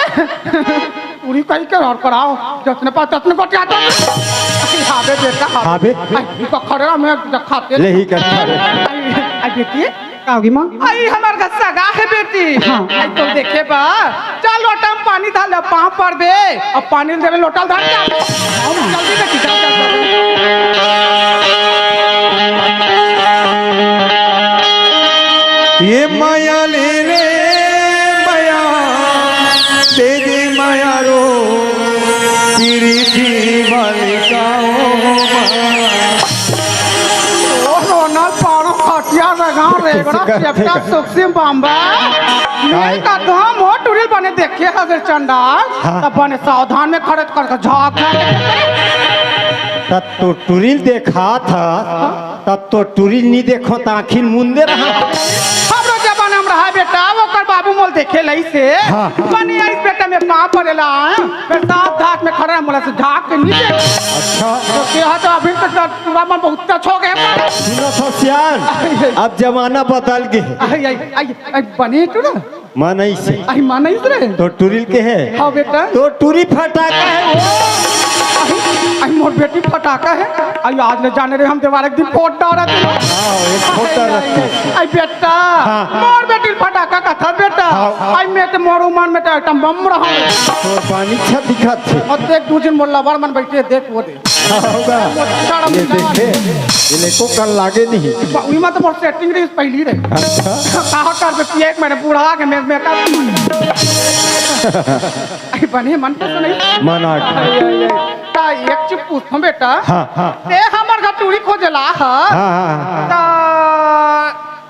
टूरी कही के हड़कड़ाओ, जतने पास ततने गोटियाता। आई हाबे बेटा, हाबे। हाबे। आई, ई का खड़े रहा, मैं खाते। ले ही कर खड़े। आई, आई बेटी। का होगी माँ? आई हमार घर सगा है बेटी। हाँ। आई तो देखे बा। चल लोटा में पानी धर ले, पाँव परबे। अब पानी देवे लोटा धर के। हाँ, माँ। जल्दी बेटी, चल, चल, चल। ये माया ले रे माया, दे दे माया रो, प्रीति वाली गाँव माया। ओ रोनल पाड़ो खटिया लगा रेगड़ा चेपटा सुखसिम बाम्बा। मैं का धम हो टुरिल बने देखे हजर चंडाल। हाँ। तब बने सावधान में खड़े कर झाँक झाँक। तब तो टुरिल देखा था। तब तो टुरी नी देखो त आँखिन मुंदे रहा। हमरो जमाना में रहा बेटा, ओकर बाबू मोल देखे लई से। हाँ। मने आइस बेटा में पाँव पड़ेला, मैं साथ धात में खड़ा मोला से झाँक के नी देख। अच्छा। तो के हा तो अभी तक पूरा मन बहुत अच्छा हो गया। सुनो तो सियान, अब जमाना बदल गए। आई, आई, आई, आई, बने टुरा। मनई से। आई मनई से रे। तो टुरिल के है? हाँ बेटा। तो टुरी फटाका है वो। आई, आई मोर बेटी फटाका है। आई आज ले जाने रे हम देवाल एक दिन फोड़ डारा थे। हाँ, एक फोड़ डारा थे। आई बेटा। हाँ। मोर बेटी फटाका का था बेटा। हाँ। आई मैं तो मोर उमर में तो एटम बम रहा। तो पानी अच्छा दिखा थे। और देख दू जिन मोर लवर मन बैठे, देख वो दे। होगा। ये देखे, ये लेको कल लागे नहीं। उही में तो मोर सेटिंग रही पहली रे। अच्छा। कहा कर दे पिए एक महीने बूढ़ा के मैं, मैं का। आई बने मन पसंद नहीं। मन आ गया। आई, आई, आई। ता एक चीज पूछो बेटा। हाँ, हाँ। ते हमर घर टूरी खोजला हा। हाँ, हाँ, हाँ। ता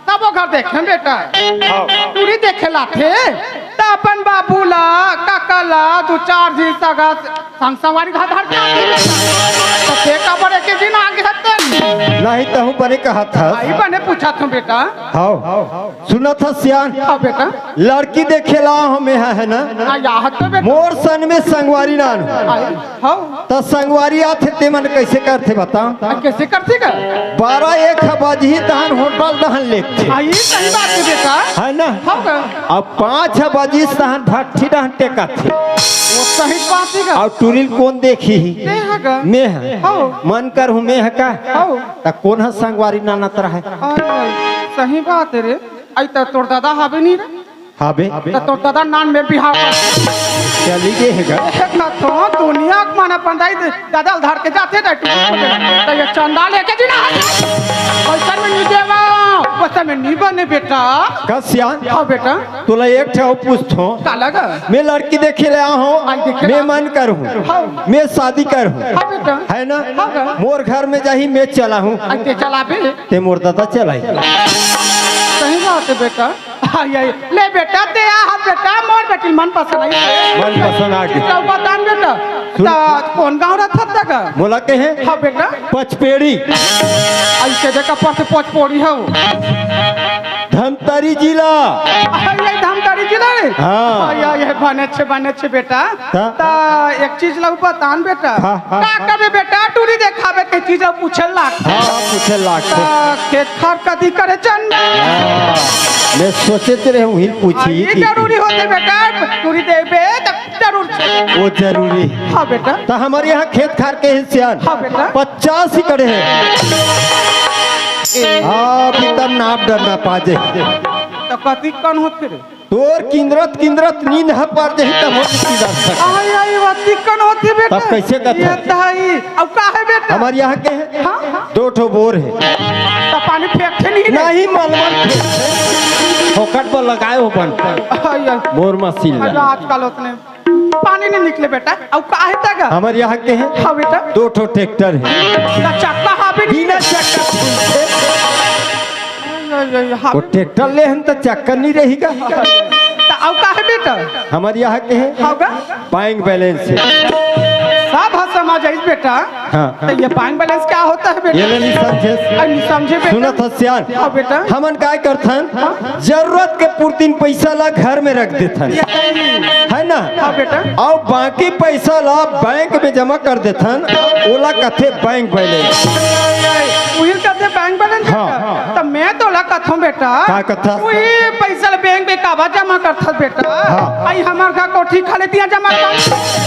तब वो घर देखे बेटा। हाँ। टूरी देखे लाथे, त अपन बाबू ला, काका ला, दू चार झी सगा संग संगवारी घर धर के आथे बेटा। त ते काबर एके दिन आगे हते? नहीं, तहूँ बने कहा था। आई बने पूछा था बेटा। हाँ। सुना था सियान। हाँ बेटा। लड़की देखे ला हमें है, है ना? हाँ, या हत तो बेटा। मोर सन में संगवारी नान। आई। हाँ। त संगवारी आथे ते मन कैसे करथे बता? आ, कैसे करथे का? बारह एक बजही तहन होटल डहन लेथे। हाँ, ये सही बात है बेटा। है ना? हाँ का? अब पाँच बजी तहन भट्ठी डहन टेकथे। वो सही बात है का? अब टुरिल कौन देखी? ते है का? मैं है। हाँ। मन कर हूँ मैं है का? हाँ। त कौन है संगवारी नानत रहे? अरे, सही बात है रे। आई त तोर दादा हाबे नहीं रे। हाबे। त तोर दादा नान में बिहाव कर। चली गे हे गा। एक ना तो दुनिया के मन अपन दाई दे, दादा ल धर के जाथे दाई टूरी खोजे। त ये चंदा लेके जी ना हटे। पैसा में नहीं देवा, पैसा में नहीं बने बेटा। का सियान? हाँ बेटा। तोला एक ठे अउ पूछथों। का लगा? मैं लड़की देखे ले आहों। आई देखे मैं ला। मन करहूँ। हाँ। मैं शादी करहूँ। हाँ बेटा। है ना? हाँ गा। मोर घर में जाही मैं चलाहूँ। आई ते चलाबे। ते मोर दादा चलाई। सही बात है बेटा। आई, आई। ले बेटा, ते आ हाथ बेटा, मोर बेटी मन पसंद आई। मन पसंद आ गई। चौका दान बेटा, सुन। त कोन गांव रथस त गा? मोला कहे? हाँ बेटा। पचपेड़ी। अइसे जगह पर से पचपेड़ी हव। धमतरी जिला। अरे, ये धमतरी जिला रे? हाँ। अरे, ये बने छे, बने छे बेटा। त? त एक चीज ला बतान बेटा। हाँ, हाँ, का हाँ। कबे बेटा टूरी देखाबे के चीज ला पूछे लाग। हाँ, पूछे लाग। त खेत खार कती करे चन। हाँ, मैं सोचे तो रहे हूँ, ही पूछी ये कि जरूरी होथे बेटा, टूरी देबे त जरूर छे। वो जरूरी। हाँ बेटा। त हमर यहाँ खेत खार के हे सियान। हाँ बेटा। पचास एकड़ हे। हाँ, अभी तब नाप डर ना पाजे। त कतिक कन होथे रे? तोर किंदरत किंदरत नींद ह पर जही तब हो किंदर सक। आई आई, अतिक कन होथे बेटा। तब कैसे करथस? ये दाई, अब का हे बेटा? हमर यहाँ के हे? हाँ, हाँ। दो ठो बोर हे। त पानी फेंकथे नहीं रे? नहीं, मलमल फेंकथे। फोकट पर लगाए हो बन। आई आई। बोर मशीन अरे ला। आजकल ओतने पानी नहीं निकले बेटा। अउ का हे त गा? हमर यहाँ के हे? हाँ बेटा। दो ठो ट्रैक्टर हे। त चक्का हावे नहीं? बिना चक्का। अरे, अरे, अरे, हाँ। वो ट्रैक्टर ले हन त चक्का नहीं रही गा। त अउ का हे बेटा? हमर यहाँ के हे? हाँ गा। बैंक बैलेंस हे। सब ह समझ आइस बेटा। हाँ। त ये बैंक बैलेंस का होथे बेटा? ये ले नहीं समझे। अरे, नहीं समझे बेटा। सुनत हस सियान। हाँ बेटा। हमन काय करथन? हाँ। जरूरत के पूर्ति म पइसा ला घर में रख देथन, ये सही। हे ना? हाँ बेटा। अउ बाकी पइसा ला बैंक में जमा कर देथन, ओला कथे बैंक बैलेंस। उही कथे बैंक बैलेंस हाँ। बेटा। त मैं तोला कथों बेटा, का कथस? उही पइसा ला बैंक में काबर जमा करथस बेटा? हाँ। अई हमर घर कोठी खाली तिहां जमा कर।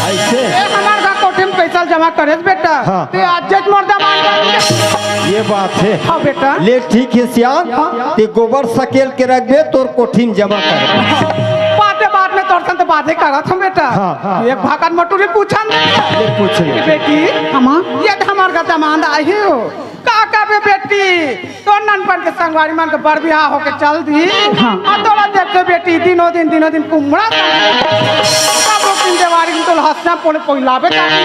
अइसे? ए हमर घर कोठी में पइसा जमा करेस बेटा। हाँ। ते आज जज मोर दमांद कर। ये बात हे। हाँ बेटा। ले ठीक हे सियान, हाँ। ते गोबर सकेल के रखबे, तोर कोठी में जमा कर। बाते बात में तोर संग त बाते करत हंव बेटा। हाँ, हाँ। एक भाखा म टूरी पूछन। ले पूछ ले। बेटी, हमा? ये त हमर घर दमांद आही हो। का कबे बेटी, तोर ननपन के संगवारी मन के बर बिहाव होके चल दिही। हाँ। अउ तोला देखथे बेटी, दिनों दिन, दिनों दिन कुमड़ा सा। सब लोग दिन देवारी दिन तोला हंसना पोले पहिलाबे करही।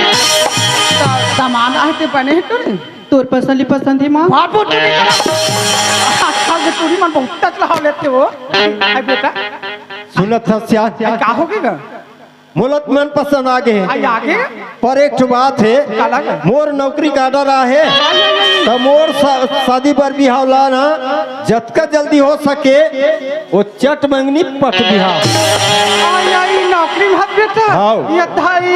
त दमांद आही ते बने हे टूरी। तोर पसंद ही पसंद हे माँ। बाबू टूरी। आजकल के टूरी मन बहुत टच लहा लेथे हो। आई बेटा। सुनत हस सियान। आई का होगे गा? मोला त मन पसंद आगे हे। आई आगे? पर एक ठो बात हे, का लगे? मोर नौकरी का डर आहे, त मोर शा-, शादी बर बिहाव ला ना, जतका जल्दी हो सके, वो चट मंगनी पट बिहाव। आई, आई, नौकरी म हस बेटा? हाव। ये धाई,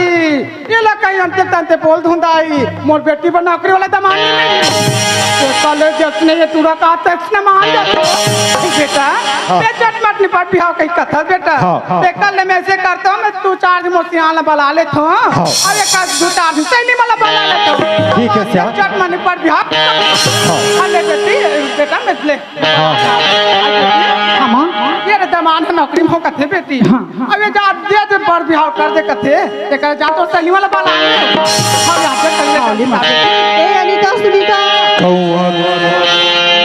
ये ला कहीं अंते तंते बोल दूं दाई, मोर बेटी बर नौकरी वाला दमांद नहीं मिली। तो साले जसने ये टूरा का तसने मान जाते। बेटा, हाँ। मैं चट मट निपट बिहाव कहीं कथस बेटा। हाँ, हाँ। ते कल ले मैं ऐसे करता हूँ, मैं दू चार झन मोर सियान ला बला लेता हूँ। हाँ। अरे का दू चार झन सैली मला बला लेता हूँ। ठीक है, सियान। चट मट निपट बिहाव। हाँ। अरे बेटी, बेटा मैं ले। हाँ, हाँ। हमा? ये रे दमांद ह नौकरी म हो कथे बेटी। हाँ, हाँ। अब ये जा दे दे बर बिहाव कर दे कथे। एकर जा तो सही वाला बला ले। हम यहाँ पे कर ले। ए अनिता, सुनीता। कौआ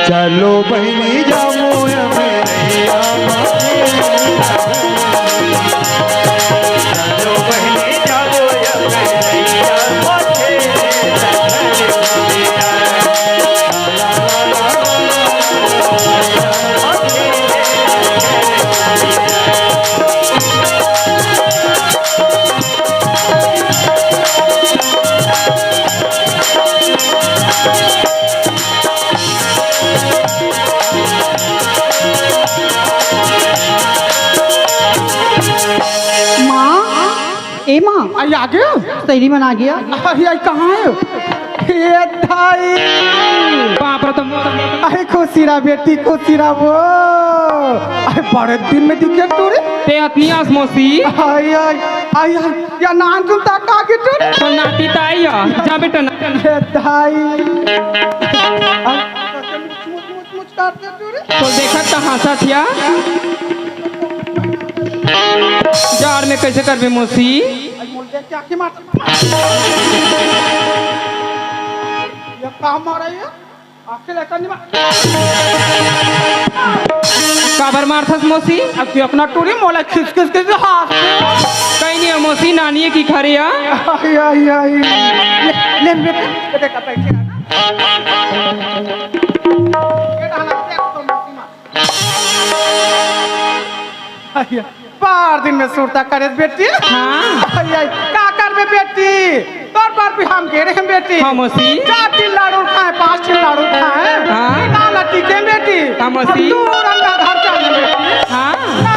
चलो बहिनी जामो अमरैया। चलो बहिनी जामो अमरैया। माँ, ए माँ। आई आगे? सैली मन आगे। आई, आई, कहाँ हे? हे दाई। बाप रे, तुम। अरे खुशी रहा बेटी, खुशी रहा वो। अरे बड़े दिन में दिखे टूरी। ते अतनी आस मौसी। आई, आई, आई, आई, या नान सुनता का के टूरी। तो नाती ताई या, जा बेटा ना। हे दाई। आई, मुच, मुच, मुच, मुच करते टूरी। तो देखत त हंसत या। जाड़ में कैसे करबे मौसी? आई, मोल देख के आंखें मार। ये काम आ रही है। आंखें लेकर नहीं मार। काबर मारथस मौसी? अब तू अपना टूरी मोला खिस खिस खिस हाथ। कहीं नहीं है मौसी, नानी की खरी है। आई, आई, आई। ले, ले बेटे, बेटे का बैठे रहना। ये रहना, देख तो मौसी मार। आई, आई। बार दिन में सुरता करे बेटी। हाँ। आई, आई, का करबे बेटी, तोर बर भी हम गे रहे बेटी। हाँ, मौसी। चार ठिन लाड़ू खाए, पाँच ठिन लाड़ू खाए। हाँ। काला टीके बेटी। हाँ, मौसी। तू रंगा घर चल बेटी। हाँ। ना,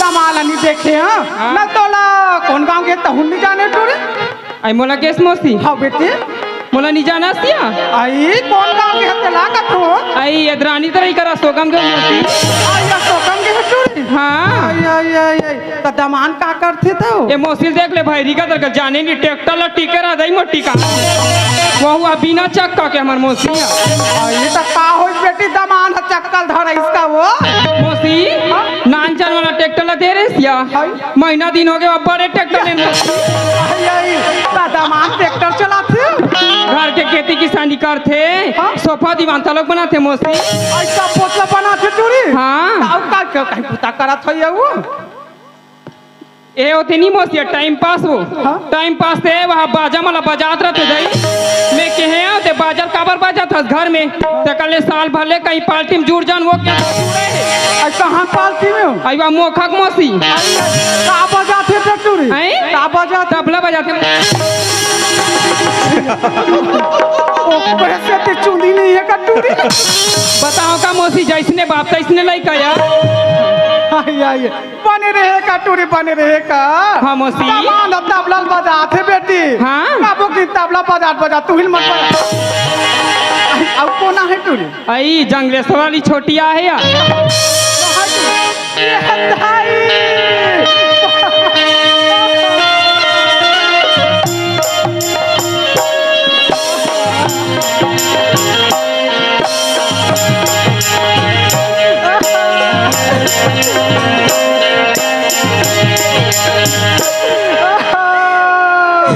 दमाला नहीं देखे, हाँ। हाँ। ना तोला कौन गाँव के तहुन नहीं जाने टूरी। आई मोला केस मौसी। हाँ बेटी। मोला नहीं जाना सिया। आई कौन गाँव के हते ला कथो? आई यदरानी तरह ही करा सोगम के मौसी। आई या सोगम के टूरी। हाँ। आई, आई, आई, आई। त दमान का करथे त? ए मौसी ल देख ले भैरी का दरगल जाने नी ट्रैक्टर ल टीके रह दई मोटी का। वहू बिना चक्का के हमर मौसी। अरे त का होइस बेटी दमान ह चक्का ल धरइस का वो? मौसी, हाँ? नान चान वाला ट्रैक्टर ल दे रे सिया। हाँ। महीना दिन हो गए अब बड़े ट्रैक्टर लेने। अरे, अरे, त दमान ट्रैक्टर चलाथे? घर के खेती किसानी करथे, हाँ? सोफा दीवान तलक बनाथे मौसी। ऐसा पोतला बनाथे टूरी? हाँ। ताऊ का, का, कहीं पुता करत होइए वो? ए होथे नी मौसी, टाइम पास हो। हाँ? टाइम पास ते वहाँ बाजा मला बजात रहते जाई। मैं कहे हँव, ते बाजा काबर बजात हस घर में? ते कहले साल भर ले कहीं पार्टी में जुड़ जान, वो क्या जुड़े हे? अरे कहाँ पार्टी में हो? अरे वहाँ मोखक मौसी। अरे, का बजात हे ते टूरी? हैं? का बजात हे? तबला बजात हे। ओ, पैसे ते चुनी नहीं है का टूरी? बताओ का मौसी, जैसने बाप तैसने लइका यार। आई, आई। बने रहे का टूरी, बने रहे का? हाँ, मौसी। दमान ह तबला ल बजाथे बेटी। हाँ। काबो की तबला बजात बजात तू हिल मत बजा। आई, अब कोना है टूरी? आई, जंगलेश्वर वाली छोटी आहे या? ये हटाई।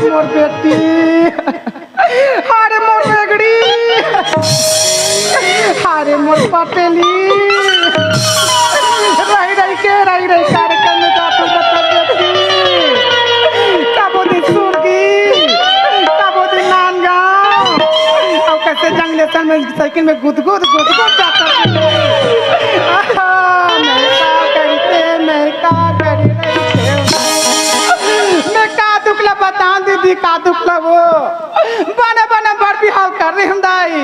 मोर बेटी, अरे मोर रेगड़ी, अरे मोर पटेली, रही रही के, रही रही कार्यक्रम में जात हँव बता बेटी, कबो दिन सुरगी, कबो दिन नांदगांव, अउ कैसे जंगलेश्वर में साइकिल में गुदगुद गुदगुद जात हँव। आहा, मैं का करी रे, मैं का करी रे, मैं का दुख ला बतावँव दीदी, का दुख ला वो। बने बने बर बिहाव कर रहे हँव दाई।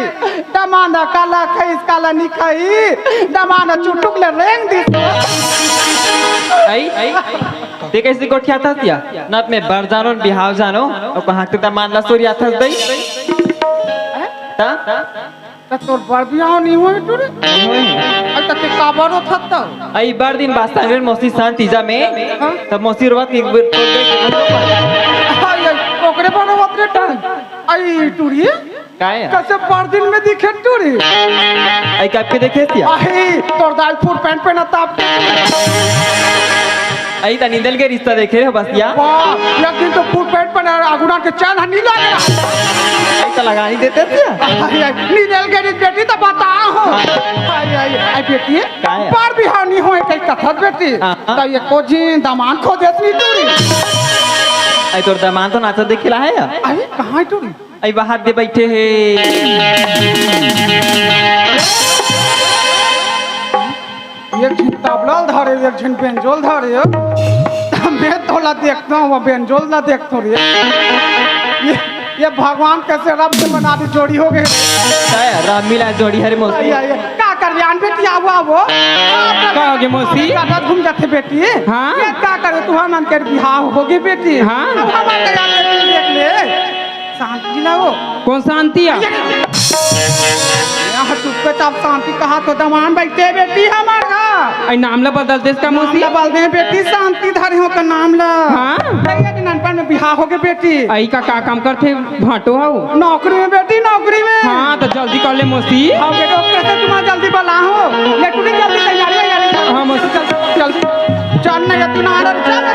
दमांद काला खाइस, काला नी खाइस। दमांद चुटुक ले रेंग दिस। आई, आई, ते कैसे गोठियाथस या? ना त मैं बर जानों, बिहाव जानों, अउ कहाँ ते दमांद ला सोरियाथस दई? ता? त तोर बर बिहाव नहीं होय टूरी? नहीं होय। अरे त ते काबर रोथस त? अई बर दिन बास्ता रे मौसी शांति जा में। हाँ? तब मौसी रोवत के एक बेर तोर देख के हम लोग आई, आई, ओकरे बर रोवत रे टूरी। आई टूरी? काय? कैसे बर दिन में दिखे टूरी? आई कब के देखे सिया? आई तोर दाई फुल पैंट पहना ताप के। आई त निंदल के रिश्ता देखे रे बस या। वाह, एक दिन तो फुल पैंट पहना अगुना के चैन ह नी लगे। आई त लगा नहीं देते सिया। आई, आई, नी रेल गई बेटी त बताओ। आई, आई, आई बेटी, काय? बर बिहाव नी होय कहीं कथस बेटी। हाँ, हाँ। त एको झिन दमांद खोजेस नी टूरी। आई तोर दमांद तो नाचत देखे ला है या? आई, कहाँ है टूरी? आई बाहर दे बैठे हे। एक झिन तबला ल धरे, एक झिन बेंजो ल धरे। मैं तोला देखथों, वो बेंजो ल ना देखथों रे। ये, ये भगवान कैसे रब से बना दी जोड़ी हो गए। काय रब मिला जोड़ी हरे मौसी। आई, आई, आई। का कर रे आन बेटी, आवा वो। का हो गे मौसी? का घूम जाथे बेटी। हाँ? ये का करे, तू हमन के बिहाव हो गे बेटी। हाँ? अब हमन के आन बेटी देख ले। शांति ला वो। कौन शांति आ? यहाँ चुपचाप शांति कहा तो दमान बैठे बेटी हमर का। आई नाम ला बदल देस का नाम मौसी? ला बदल दे बेटी, शांति धरे हो का नाम ला। हाँ? भैया के नानपन में बिहाव हो गे बेटी। आई का, का काम करथे भांटो हव? नौकरी में बेटी, नौकरी में। हाँ, तो जल्दी कर ले मौसी। हाँ बेटी, ओकरे से तुम्हारा जल्दी बला हो। ले टूरी जल्दी तैयारी, तैयारी कर। हाँ मौसी। चल, चल, चल। चल ना, ये तू ना आ रहा, चल ना।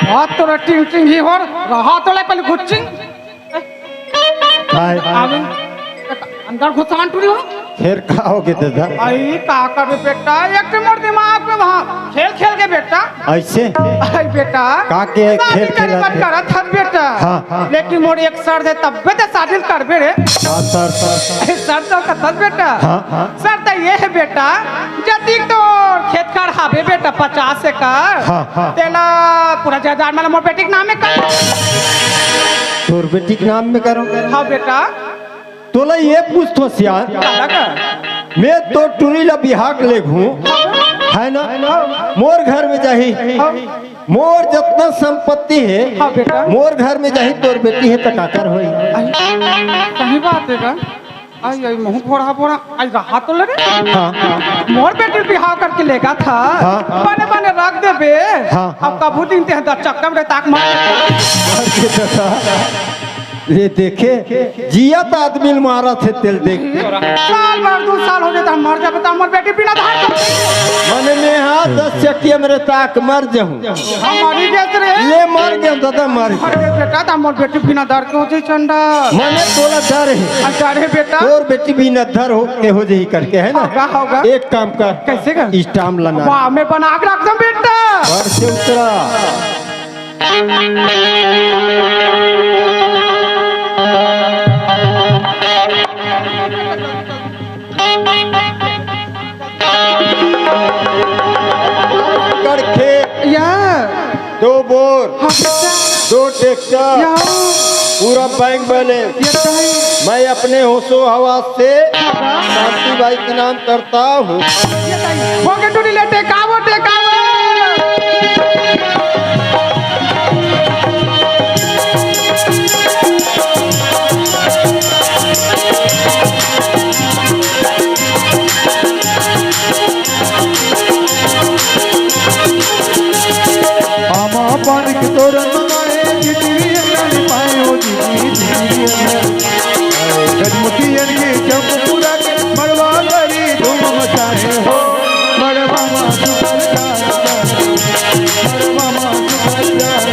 बात तोरा टिंग टिंग ही होर, रहा तोला पहले घुच्चिंग। काय? आवे। अंदर घुसान टूरी हो। फेर का होगे दादा? आई, का करबे बेटा, एक ठे मोर दिमाग में वहाँ खेल खेल के बेटा। अइसे? आई बेटा। का के शादी खेल करे खेलत मन हे? करत हस बेटा। हाँ, हाँ। लेकिन मोर एक शर्त हे, तब्बे ते शादी करबे रे। हाँ, शर्त, शर्त। शर्त तो कथस बेटा। हाँ, हाँ। शर्त ये हे बेटा, जतिक तोर खेत खार हावे बेटा, पचास एकड़। हाँ, हाँ। तेला पूरा जायदाद मन ला मोर बेटी के नाम में कर। तोर बेटी के नाम में करो? हाँ बेटा। तोला ये पूछथों सियान, काला का? मैं तोर टूरी ला बिहाव के लेगहूँ, है ना? मोर घर में जाही, मोर जतना संपत्ति हे, हाँ बेटा। मोर घर में जाही, तोर बेटी हे त काकर होही? आई, सही बात हे का? आई, आई, मुँह फोड़ा फोड़ा, आई रहा तो ले रे। हाँ। मोर बेटी बिहाव करके लेगथस, हाँ। बने बने रख देबे। हाँ, अब हाँ। कभू दिन ते चक्कर में ताक मार। अरे दादा, ये देखे, जियत आदमी ल मारत हे तेला देख। साल भर दू साल हो जाता, मर जाबे त मोर बेटी बिना धार कर। मने में हाँ दस चक्की मेरे ताक मर जाहूँ। हम मरी जात रे। ले मर गया दादा, मर गया। अरे बेटा, त मोर बेटी बिना धार के हो जाई चंडा। मने तोला डर हे। अच्छा रे बेटा। तोर बेटी बिना धार हो के हो जाई करके, है ना? होगा, होगा। एक काम कर। कैसे कर? स्टाम्प लाना। वाह, मैं बना के रख दूँ बेटा। घर से उतरा। एकड़ खेत, या। दो बोर, हाँ, बेटा। दो ट्रैक्टर, या। पूरा बैंक बैलेंस। ये तो है। मैं अपने होशो हवास से शांति बाई के नाम करता हूँ। ये तो है। वो के टूरी ले टेकावो, टेकावो। आमा पान के तोरण मंगाए, जितनी अंगनी पाए हो, जितनी, जितनी अंगनी। गजमोती अनके चौक पूरा के, मड़वा गरी धूम मचाए हो। मड़वा मा सुपर कार, मड़वा मा सुपर कार,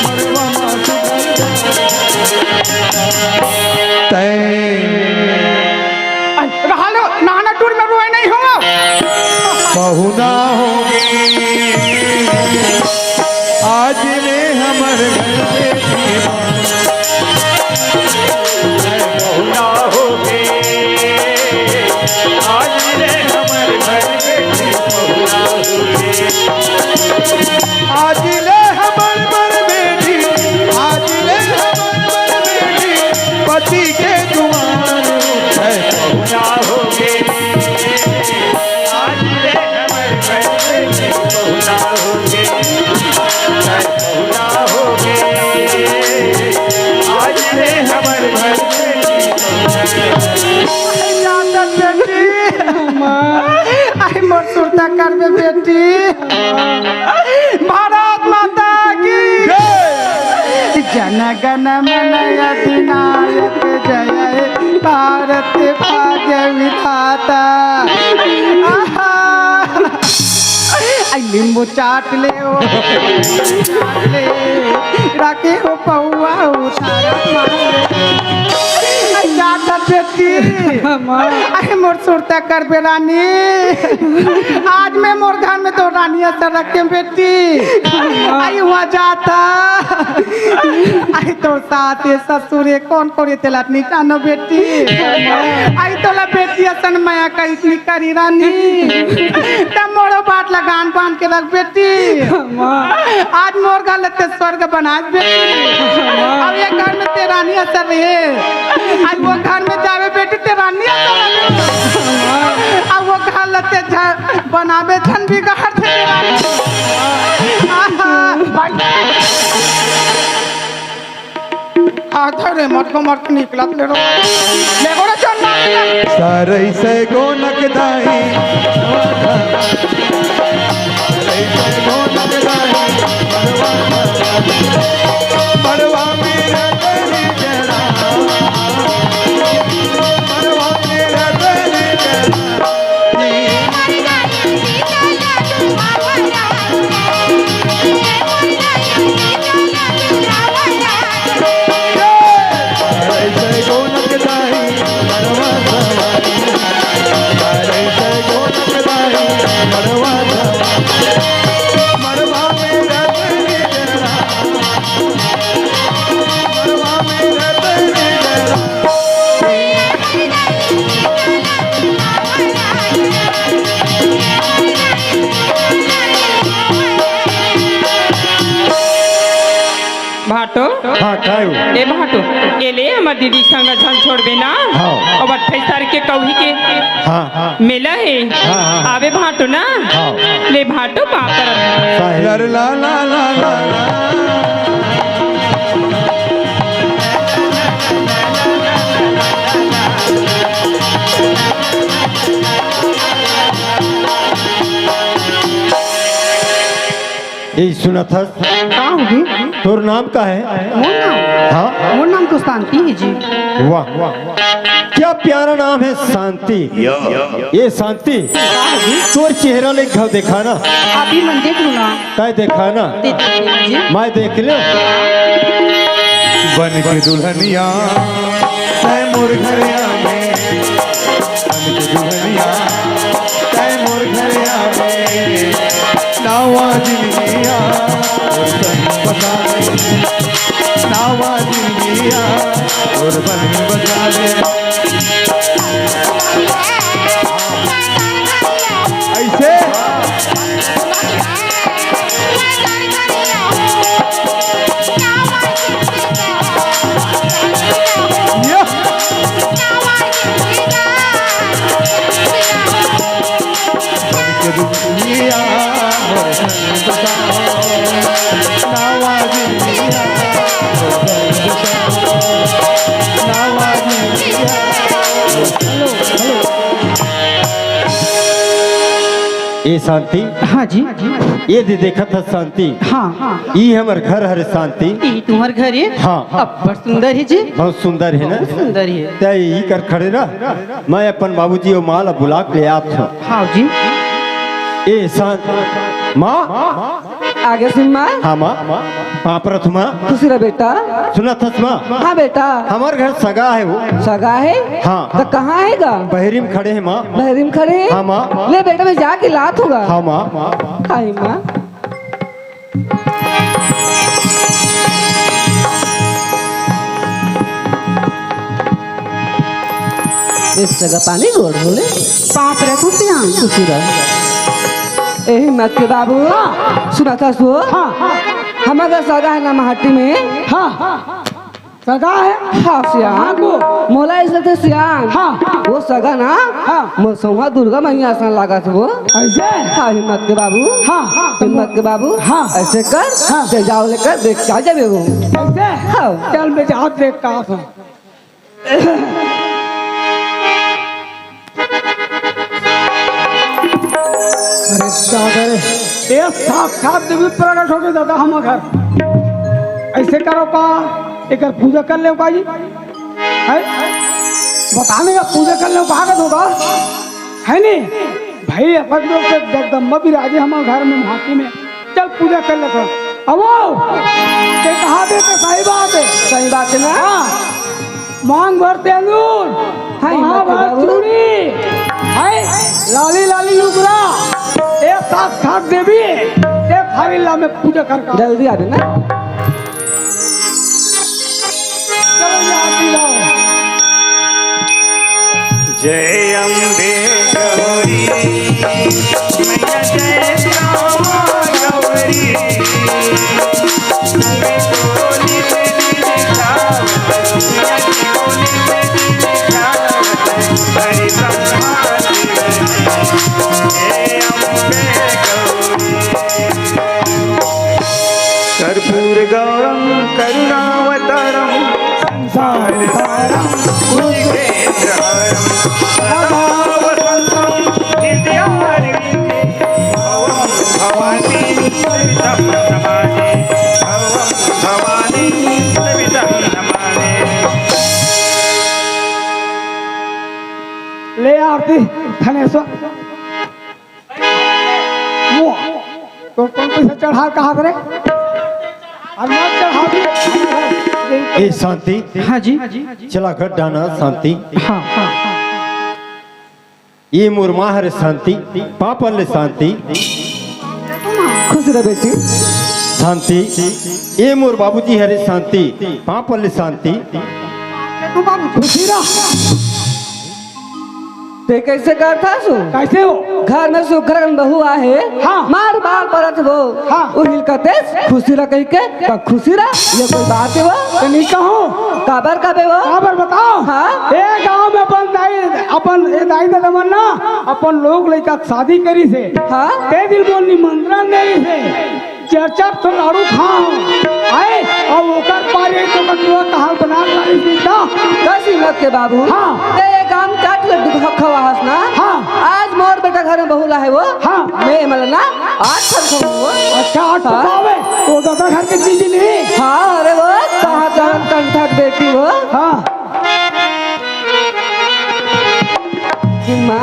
मड़वा मा सुपर कार। तै अरे, रहा लो, नहाना टूर में रोए नहीं हो। पहुना हो गे, आज ले हमर घर में पहुना हो गे, आज ले हमर घर में पहुना हो गे। आज ले हमर बर बेटी, आज ले हमर बर बेटी, पति के दुआर है पहुना हो गे। आज ले हमर बर बेटी पहुना हो गे। है पहुना हो गे। आज ले हमर बर बेटी पहुना हो गे। आई मोर सुरता करबे बेटी। भारत माता की जय। जन गण मन अधिनायक जय हे भारत भाग्य विधाता। आहा। आई नींबू चाट ले ओ, चाट ले, राखे हो पौवा उतारा मार ले। आई चाट बेटी। अरे मोर सुरता करबे रानी, आज मैं मोर घर में तो रानी असन रखे बेटी। आई हुआ जाता। आई तोर सास हे, ससुर हे, कोन कोन हे तेला नी जानो बेटी। आई तोला बेटी असन मया करिस नी करिस रानी। त मोरो बात लगान बांध के रख बेटी। आज मोर घर ल ते स्वर्ग बनास बेटी। अब ये घर में ते रानी असन रहे। आज वो घर में जाबे बेटी ते रानी असन रहे। अब वो घर ल ते झ-, बनाबे झन बिगाड़ दे ते रानी। आहा, भाई। आ, धरे मत को मत निकलत ले रो। ले गोड़ा चल ना। सरई से गोनक दाई। सरई से गोनक दाई। मड़वा में रहते ही जरा। मड़वा में रहते ही जरा। हाँ, काय हो? ए भाटो, ए ले हमर दीदी के संग झन छोड़बे ना। हाँ। अब अट्ठाईस तारीख के कौही के हाँ, हाँ। मेला हे। हाँ, हाँ, हाँ। आबे भाटो ना। हाँ। ले भाटो पाँव परत। साहिल। ला ला ला ला ला। ए, सुनत हस? का होगे? तोर नाम का हे? मोर नाम? हाँ? मोर नाम तो शांति हे जी। वाह, क्या प्यारा नाम हे शांति। ए शांति, का होगे? तोर चेहरा ले एक घाव देखा ना। आप ही मन देख लो ना। तैं देखा ना। दे दीजिए जी। मैं देख ले। बन के दुल्हनिया तैं मोर घर आवे, बन के दुल्हनिया तैं मोर घर आवे, नावा जिंदगिया मोर संग बसावे, नावा जिंदगिया मोर संग बसावे। ऐसे या। ए शांति, हाँ जी। ए दे देखत हस शांति। हाँ। ई हमर घर हरे शांति। ई तुम्हर घर हे? हाँ। अब्बड़ सुंदर हे जी। बहुत सुंदर हे ना? बहुत सुंदर हे। तैं ई कर खड़े रह, मैं अपन बाबूजी अउ माँ ला बुला के ले आत हूँ। हाँ जी। ए शांत, माँ। आगे सुन माँ। हाँ माँ। पाँव परत हूँ माँ। खुशी रह बेटा। सुनत हस माँ? हाँ बेटा। हमर घर सगा हे वो। सगा हे? हाँ। त कहाँ हे गा? बहरी म खड़े हे माँ। बहरी म खड़े हे? हाँ माँ। ले बेटा, मैं जाके लात हूँ गा। हाँ माँ। हाय माँ। ए सगा पानी गोड़ होले। पाँव परत हूँ सियान। खुशी रह। ए हिम्मत के बाबू। हाँ। सुनत हस वो? हाँ, हाँ। हमर घर सगा हे ना माटी में। हाँ, हाँ। सगा हे? हाँ, सियान। हाँ, वो। मोला अइसे लगथे सियान। हाँ। वो सगा ना? हाँ। मोर सौंहा दुर्गा मैया असन लागत हे वो। अइसे? हाँ, हिम्मत के बाबू। हाँ, हाँ। हिम्मत के बाबू। हाँ। अइसे कर, हाँ। तैं जाव लेकर देख के आ जाबे वो। अइसे? हाँ। चल, मैं जात देख के आत हूँ। अरे दादा रे, ए साक्षात देवी प्रकट होगे दादा हमर घर। अइसे करो का, एकर पूजा कर लेव का जी? हैं? बता नहीं, पूजा कर लेव का होगा? हे नहीं? भाई, अपन लोग के जगदम्बा बिराजे हमर घर में, माटी में। चल पूजा कर लेथन। अवो, तैं कहा बे, त सही बात हे। सही बात हे ना? हाँ। मांग भर सेंदूर, हाय, महा मत भर बाबू। चूड़ी, हाय, लाली लाली लुगरा, ए साक्षात देवी, ए थारी ला में पूजा कर का। जल्दी आ जाना। चलो, ये आरती गाओ। जय अम्बे गौरी मैया, जय श्यामा गौरी। कर्पूर गौरम करुणावतारम संसार सारम भुजगेन्द्रहारम सदा वसंतम हृदयारविंदे। भवम भवानी सवितम नमामि। भवम भवानी सवितम नमामि। ले आरती धनेश्वर। वो, तो कौन पैसा चढ़ा कहा करे? अरे मत चढ़ा दे। ए शांति। हाँ जी। चला घर डाना शांति। हाँ। ए मोर माँ हरे शांति, पाँव पर ले शांति। खुश रह बेटी। शांति। ए मोर बाबूजी हरे शांति, पाँव पर ले शांति। खुशी रह। तैं कइसे करथस? कइसे हो? घर में सुघर बहू आहे। हाँ। मार बाल पर वो, हाँ। वो हिलकतेस खुशी ला कहिके, का खुशी ला? ये कोई बात हे वो? तो नहीं कहूँ। काबर काबे वो? काबर बताओ? हाँ। ए गाँव में अपन दाई, अपन ए दाई ददा मन ना, अपन लोग लइका के शादी करिस हे। हाँ। ते दिन मोर निमंत्रण देइस हे। चार चार ठो लाड़ू खाओ। आए, अउ ओकर पारे तो बटुआ कहाँ बना डारिस बेटा? दस हिम्मत के बाबू। हाँ। ते ये काम चार ठो लड्डू खा-, खवा हस ना? हाँ। आज मोर बेटा घर में बहू ला हे वो। हाँ। मैं मतलब ना आठ ठन खाऊं वो। अच्छा, आठ ठन हाँ। खावे? वो दादा घर के चीज नहीं? हाँ, अरे वो कहाँ जान कंठक बेटी वो। हाँ। हिम्मा।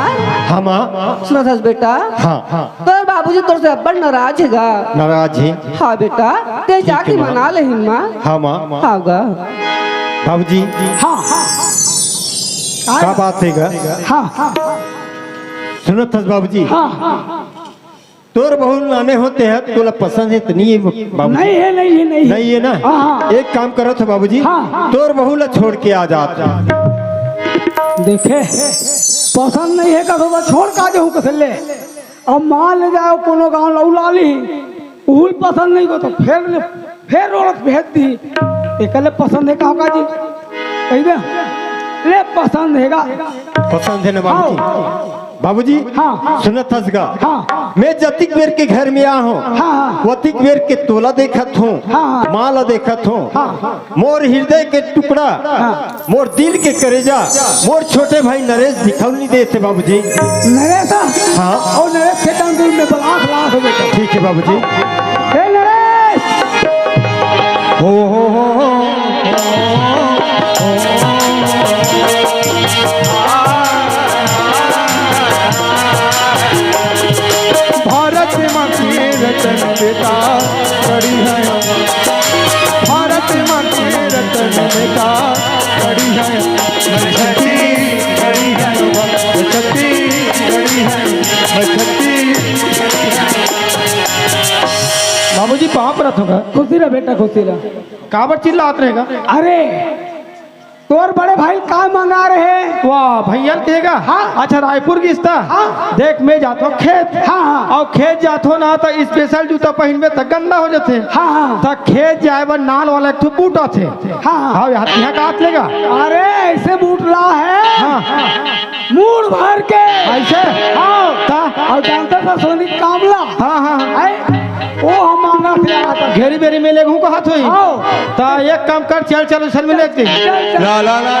हाँ, माँ। सुनत हस बेटा? हाँ, हाँ। तोर बाबूजी तोर से अब्बड़ नाराज हे गा। नाराज हे? हाँ बेटा, ते ठीक जाके हे, माँ। मना ले हिम्मा। हाँ, माँ। हाँ गा। बाबूजी। हाँ, हाँ। का बात हे गा? हाँ, हाँ। सुनत हस बाबूजी? हाँ, हाँ। तोर बहू लाने हों ते ह, तोला पसंद हे त नहीं हे बाबूजी? नहीं हे, नहीं हे, नहीं हे। नहीं हे ना? हाँ, हाँ। एक काम करत हों बाबूजी, हाँ, हाँ। तोर बहू ला छोड़ के आ जात। देखे, पसंद नहीं हे कथों त छोड़ के आ जाहूँ कथें ले। अब मान ले जाओ कोनो गाँव लौला ली, उहू ल पसंद नहीं हो तो फेर ले, फेर औरत भेज दी। एकर ले पसंद हे का, का जी? कहि दे, ले पसंद हे गा। पसंद हे ना बाबूजी? हाँ। बाबूजी, हाँ। सुनत हस गा? हाँ। मैं जतिक बेर के घर में आए हों, हाँ, हाँ। ओतिक बेर के तोला देखत हों, हाँ, हाँ। माँ ला देखत हों। हाँ। मोर हृदय के टुकड़ा, हाँ। मोर दिल के करेजा, मोर छोटे भाई नरेश दिखउल नहीं देत हे बाबूजी। नरेश? हाँ। अउ नरेश के टाइम में बलास लास हो जाता। ठीक हे बाबूजी। हे नरेश! हो, हो, हो, हो। भारत माँ के रतन बेटा कड़ी हे, भारत माँ के रतन बेटा कड़ी हे। मैं छत्तीसगढ़ी हँव, मैं छत्तीसगढ़ी हँव, मैं छत्तीसगढ़ी हँव। बाबूजी, पाँव परत हों गा। खुशी रह बेटा, खुशी रह। काबर चिल्लात रहे गा? अरे, तोर बड़े भाई ल का मंगा रहे? वाह, भैया ल कहे गा? हाँ। अच्छा, रायपुर गिस त? हाँ। देख, मैं जात हों खेत। हाँ, हाँ। अउ खेत जात हों ना, त special जूता पहिनबे, त गंदा हो जाथे। हाँ, हाँ। त खेत जाए बर नाल वाला एक ठो बूट आथे। हाँ, हाँ। हाँ, यहाँ, यहाँ का आत लेगा? अरे, ऐसे बूट ला हे। हाँ। मूड़ भर के। ऐसे? हाँ। त? अउ जानत हस सोनी कामला। हाँ, हाँ, हाँ। हैं? ओ हम मांगत हे। घेरी बेरी में लेगहूँ कहत होही। हाँ। त एक काम कर, चल, चल, उसन में लेग दे। चल, चल। ला, ला, ला।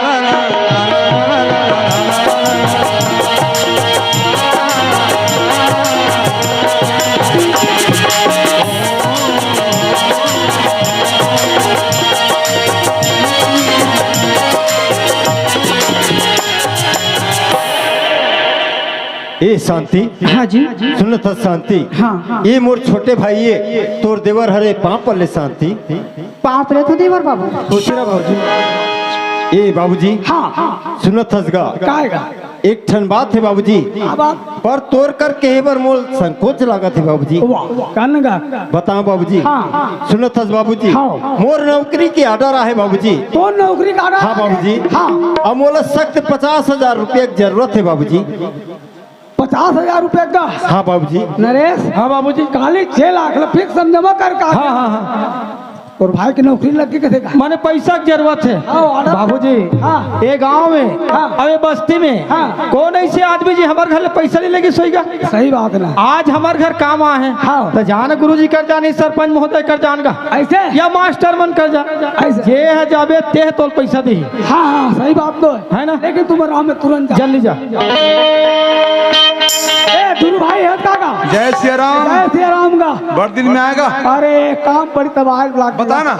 ए शांति। हाँ जी। सुनत हस शांति। हाँ, हाँ। ए मोर छोटे भाई ए, तोर देवर हरे, पाँव पर ले शांति। पाँव परत हों देवर बाबू। खुशी रह बाबूजी। ए बाबूजी। हाँ, हाँ। सुनत हस गा? काय गा? एक ठन बात हे बाबूजी। का बात? पर तोर कर कहे बर मोला संकोच लागत हे बाबूजी। वाह, कन गा। बताओ बाबूजी। हाँ। सुनत हस बाबूजी। हाँ। मोर नौकरी के order आहे बाबूजी। तोर नौकरी के order हाँ आहे? बाबूजी। हाँ। अब मोला सख्त पचास हजार रुपया के जरूरत हे बाबूजी। पचास हजार रुपया का? हाँ बाबूजी। नरेश। हाँ बाबूजी। काली छह लाख ला fix हम जमा कर का? हाँ, हाँ, हाँ। तोर भाई के नौकरी लग गे कथे का? माने पैसा के जरूरत हे। हाँ, order। बाबूजी, हाँ। ए गांव में, हाँ। अउ ए बस्ती में, हाँ। कोन ऐसे आदमी जी हमर घर ले पैसा नहीं लेगिस होही गा? सही बात ना। आज हमर घर काम आए हे। हाँ। त जान गुरुजी कर जान, सरपंच महोदय कर जान गा। ऐसे? या मास्टर मन कर जान। ऐसे? जे ह जाबे, ते ह तोला पैसा दिही। हाँ, हाँ, सही बात तो हे। हे ना? लेकिन तुम आराम में तुरंत जा। जल्दी जा। ए, धुरू भाई, हट का गा? जय सिया राम। जय सिया राम गा। बड़ दिन में आए गा। अरे, काम पड़ी तब आज लाग बता ना।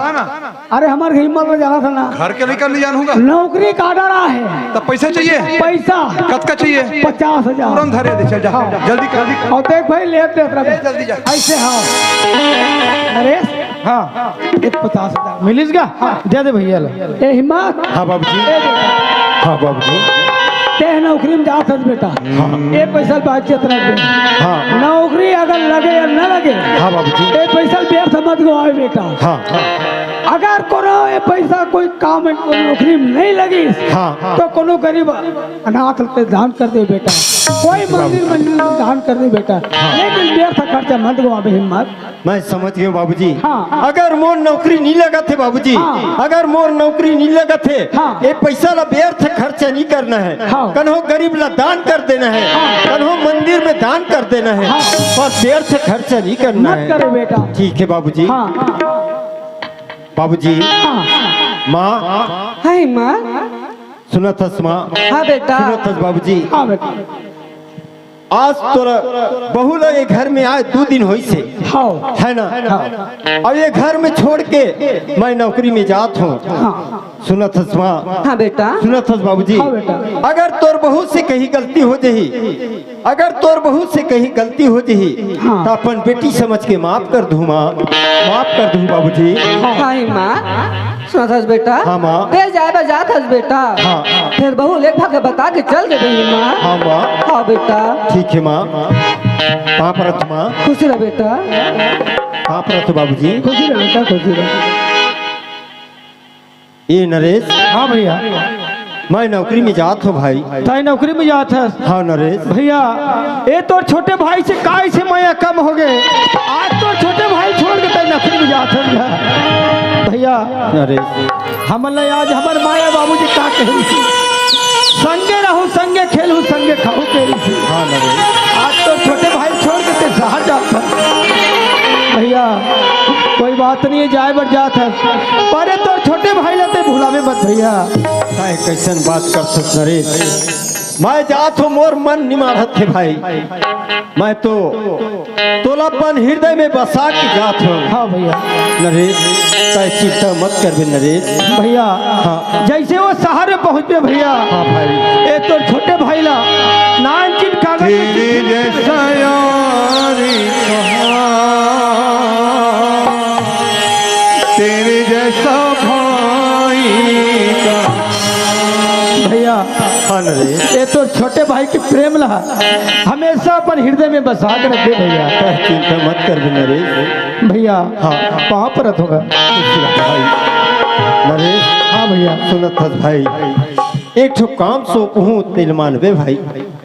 अरे, हमर हिम्मत में जाना था ना। घर के लइका नहीं जानहूँ गा। नौकरी के order आहे। त पैसा चाहिए? पैसा। कतका चाहिए? पचास हजार। तुरंत धरे दे, चल जा। हाँ। जल्दी कर, जल्दी कर। अउ देख भाई, लेत देत रह। ए, जल्दी जा। ऐसे हाँ। नरेश। हाँ। एक पचास हजार। मिलिस गा? हाँ। दे दे भैया ला। ए हिम्मत। हाँ बाबूजी। ए दे। हाँ बाबूजी। ते नौकरी में जात हस बेटा। हाँ। ए पैसा बात चेत रख बे। हाँ। नौकरी अगर लगे या न लगे। हाँ बाबूजी। ए पैसा व्यर्थ मत गवावे बेटा। हाँ। अगर कोनो ए पैसा कोई काम में, कोई नौकरी में नहीं लगिस, हाँ। तो कोनो गरीब अनाथ पे दान कर दे बेटा। कोई मंदिर में नहीं दान कर दे बेटा, हाँ। लेकिन व्यर्थ खर्चा मत गवाबे हिम्मत। मैं समझ गयो बाबूजी। हाँ। अगर मोर नौकरी नहीं लगत हे बाबूजी, हाँ। अगर मोर नौकरी नहीं लगत हे, हाँ। ये पैसा ला व्यर्थ खर्च नहीं करना है। हाँ। कन्हो गरीब ला दान कर देना है, हाँ। कन्हो मंदिर में दान कर देना है, हाँ। बस व्यर्थ खर्च नहीं करना मत है। करो बेटा। ठीक है बाबूजी। हाँ। बाबूजी। हाँ। माँ। हाय माँ। सुनत हस माँ? हाँ बेटा। सुनत हस बाबूजी? हाँ बेटा। आज तोर बहू ला ये घर में आए दू दिन होइस हे। हाँ। है ना? हाँ। अब ये घर में छोड़ के मैं नौकरी में जात हूँ। हाँ। सुनत हस माँ? हाँ बेटा। सुनत हस बाबूजी? हाँ बेटा। अगर तोर बहू से कहीं गलती हो जाही, अगर तोर बहू से कहीं गलती हो जाही, हाँ। त अपन बेटी समझ के माफ कर दूँ माँ, माफ कर दूँ बाबूजी। हाँ माँ, सुनत हस बेटा? हाँ माँ। फेर जाए बर जात हस बेटा? हाँ। फेर बहू ले भाग बता के चल देबे माँ। हाँ माँ। हाँ बेटा। ठीक है माँ। पाँव परत माँ। खुश रह बेटा। पाँव परत बाबूजी। खुश रह बेटा, खुश रह। ए नरेश। हाँ भैया। मैं नौकरी में जात हूँ भाई। तैं नौकरी में जात हस? हाँ नरेश। भैया, ए तोर छोटे भाई से काय से मया कम हो गए। आज तोर छोटे भाई छोड़ के तैं नौकरी में जात हस भैया। भैया, नरेश। हमन ला आज हमर माया बाबूजी का कहे, संगे रहू, संगे खेलू, संगे खाऊ कहे। हाँ नरेश। आज तोर छोटे भाई छोड़ के तैं शहर जात हस। भैया, कोई बात नहीं है, जाए बर जात हस, पर तोर छोटे भाई ला तैं भुलावे मत भैया। काहे कैसन बात करथस नरेश? मैं जात हूँ, मोर मन निमाड़त हे भाई। मैं तो तोला अपन हृदय में बसा के जात हूँ। हाँ भैया। नरेश, तैं चिंता मत करबे नरेश। भैया, हाँ। जैसे वो शहर में पहुँचबे भैया, हाँ भाई। ए तोर छोटे भाई ला नानचुन कागज में तेरे चिट्ठी जैसा यार कहाँ, तेरे जैसा भाई कहाँ। भैया, हाँ नरेश। ए तोर छोटे भाई के प्रेम ला हमेशा अपन हृदय में बसा के रखबे भैया। तैं चिंता मत करबे नरेश। भैया, हाँ। पाँव परत हँव गा। भाई। नरेश। हाँ भैया। सुनत हस भाई, एक ठो काम सौंपहूँ, तेला मानबे भाई।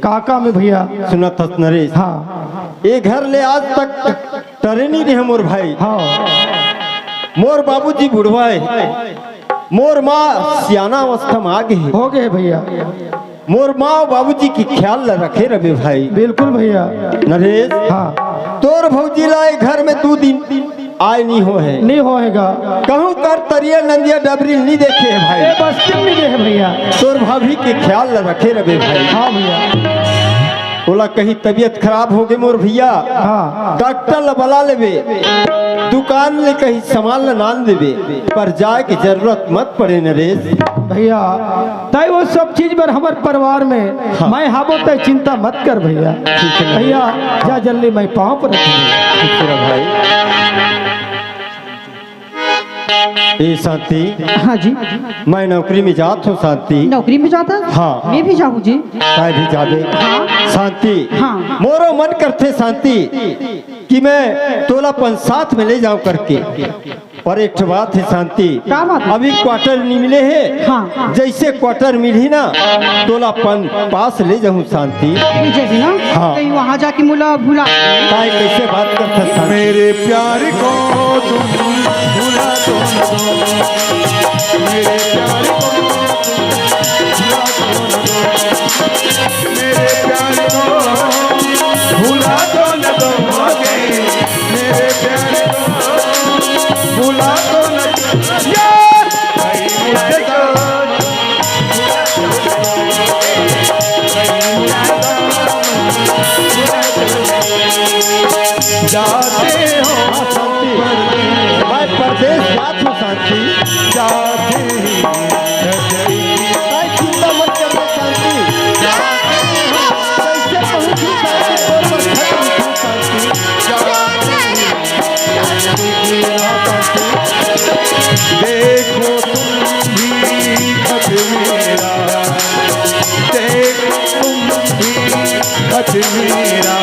का काम हे भैया? सुनत हस नरेश। हाँ। ए घर ले आज तक टरे नहीं रहे मोर भाई। हाँ। मोर बाबूजी बुढ़वा हे, मोर माँ सियाना अवस्था में आ गे हे। हो गे भैया। मोर माँ अउ बाबूजी के ख्याल ला रखे रबे भाई। बिल्कुल भैया। नरेश, हाँ। तोर भौजी ला ए घर में दू दिन आए नहीं होहे। नहीं होहेगा। कहूँ कर तरिया नंदिया डबरी नहीं देखे हे भाई। ए बस्ती में नहीं देखे भैया। तोर भाभी के ख्याल ला रखे रबे भाई। हाँ भैया। ओला कहीं तबीयत खराब हो गे मोर भैया, हाँ। डॉक्टर ला बला लेबे, दुकान ले कहीं सामान ला लान देबे, पर जाए के जरूरत मत पड़े नरेश। भैया, तैं वो सब चीज बर हमर परिवार में हाँ। मैं हाबो, तैं चिंता मत कर भैया। ठीक है। भैया, जा जल्दी मैं पाँव परत हँव। ठीक है भाई। ए शांति। हाँ जी। मैं नौकरी में जात हँव शांति। नौकरी में जात हस? हाँ। मैं भी जाहूँ जी। तैं भी जाबे। हाँ। शांति। हाँ। मोरो मन करथे शांति कि मैं तोला अपन साथ में ले जाँव करके। पर एक ठो बात हे शांति, का बात हे? अभी क्वार्टर नहीं मिले हे। हाँ। जैसे क्वार्टर मिलही ना, तोला अपन पास ले जाहूँ शांति। ले जाबे ना? हाँ। कहीं वहाँ जाके मोला भुला। काय कैसे बात करथस शांति? मेरे प्यार को तुम भुला दो ना दो, मेरे प्यार को तुम भुला दो ना दो, मेरे प्यार को भुला दो ना दो, मेरे प्यार को भुला दो ना दो। यार, कहीं मुझे तो जाते हो शांति। मैं परदेस जात हूँ शांति। जाते ही भाई चिंता मत कर शांति। कैसे पहुँचूँ शांति, तोर पर खत्म हूँ शांति। जाते ही देखो तुम भी खत मेरा, देखो तुम भी खत मेरा,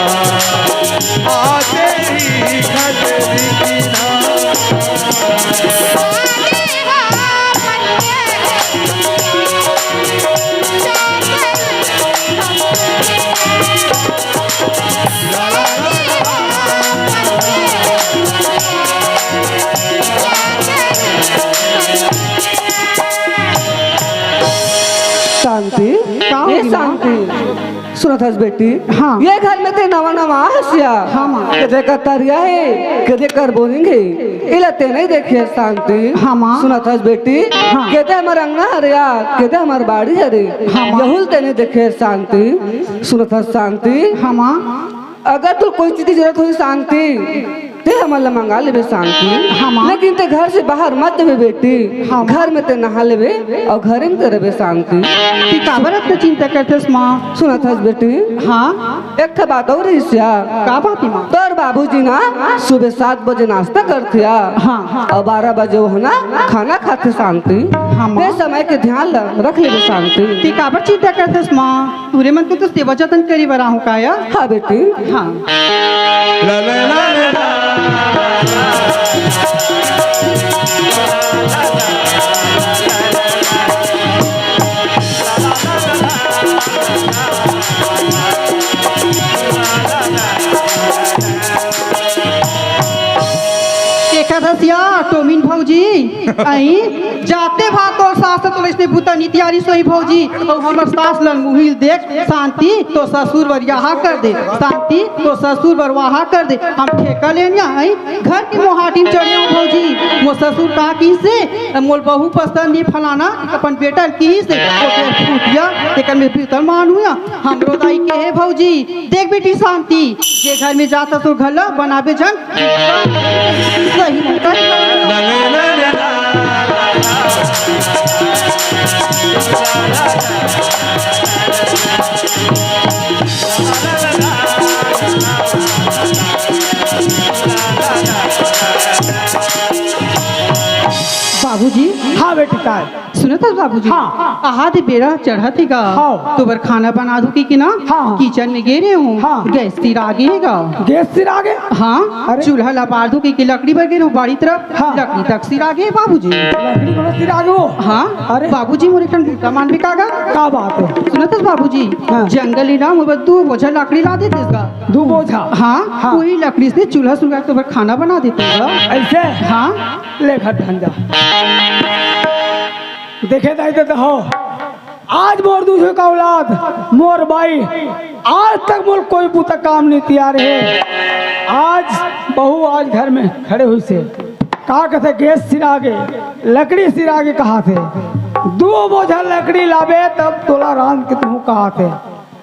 आते ही खत लिखना। सुनत हस बेटी? हाँ। ये घर में ते नवा नवा आए हस या? हाँ, माँ। कदे का तरिया हे, कदे कर बोरिंग हे, एला ते नहीं देखे हस शांति। हाँ, माँ। सुनत हस बेटी? हाँ। कदे हमर अंगना हरे या, कदे हमर बाड़ी हरे, हाँ, माँ। यहू ल ते नहीं देखे हस शांति। सुनत हस शांति? हाँ, माँ। अगर तोर कोई चीज के जरूरत होही शांति, ते हमन ला मंगा लेबे शांति। हाँ, माँ। लेकिन ते घर से बाहर मत देबे बेटी। हाँ, माँ। घर में ते नहा लेबे अउ घरे में ते रहिबे शांति। ते काबर अतना चिंता करथस माँ? सुनत हस बेटी? हाँ। एक ठो बात अउ रहिस या। का बात हे माँ? तोर बाबूजी ना सुबह सात बजे नाश्ता करथे या। हाँ। अउ बारह बजे वो ना खाना खाथे शांति। हाँ, माँ। ते समय के ध्यान ला रख लेबे शांति। ते काबर चिंता करथस माँ? टूरी मन के तो सेवा जतन करे बर आहूँ का या? हाँ बेटी। हाँ। एकादशिया टोमिन भौजी, अई जाते भाग तोर सास तो इसने बुता नितियारी सोई भौजी, अउ हमर सास लंगुहिल देख शांति तो ससुर बर यहाँ कर दे, शांति तो ससुर बर वहाँ कर दे। हम ठेका लेन या अई घर के मोहाटी में चढ़े हूँ भौजी। मोर ससुर का किसे मोल बहू पसंद नहीं फलाना, अपन बेटा ल किसे, ओ तेर फूटिया, तेकर में पीतल मान हुआ, हमरो दाई के हे भौजी। देख बेटी शांति, जे घर में जात हस ओ घर ला बनाबे झन। सही नहीं कर। बाबूजी। हाँ बेटी, काय? सुनत हस बाबूजी? हाँ। अहा दे बेरा चढ़त हे गा। हाँ। तो बर खाना बना दूँ कहिके ना। हाँ, हाँ। किचन में गे रहे हूँ। हाँ। गैस सिरा गे हे गा। गैस सिरा गे? हाँ। अरे। चूल्हा ला बार दूँ कहिके लकड़ी बर गे रहे हूँ बाड़ी तरफ। हाँ। लकड़ी तक सिरा गे बाबूजी। लकड़ी बड़ा सिरा गे वो? हाँ। अरे। बाबूजी मोर एक ठन बुता मानबे का गा? का बात हे? सुनत हस बाबूजी? हाँ। जंगल ले ना मोर बर दू बोझा लकड़ी ला देतेस गा। दू बोझा? हाँ। हाँ। वही लकड़ी से चूल्हा सुलगा के तो बर खाना बना देतेस गा। ऐसे? हाँ। ले घर ढंजा। देखे दाई दे हो, आज मोर दूसरे का औलाद, मोर बाई, आज तक मोर कोई बुता काम नहीं तियार हे। आज बहू आज घर में खड़े हुई से का कथे, गैस सिरा गे, लकड़ी सिरा गे कहाथे, दू बोझा लकड़ी लाबे तब तोला रांध के दूहूँ कहाथे।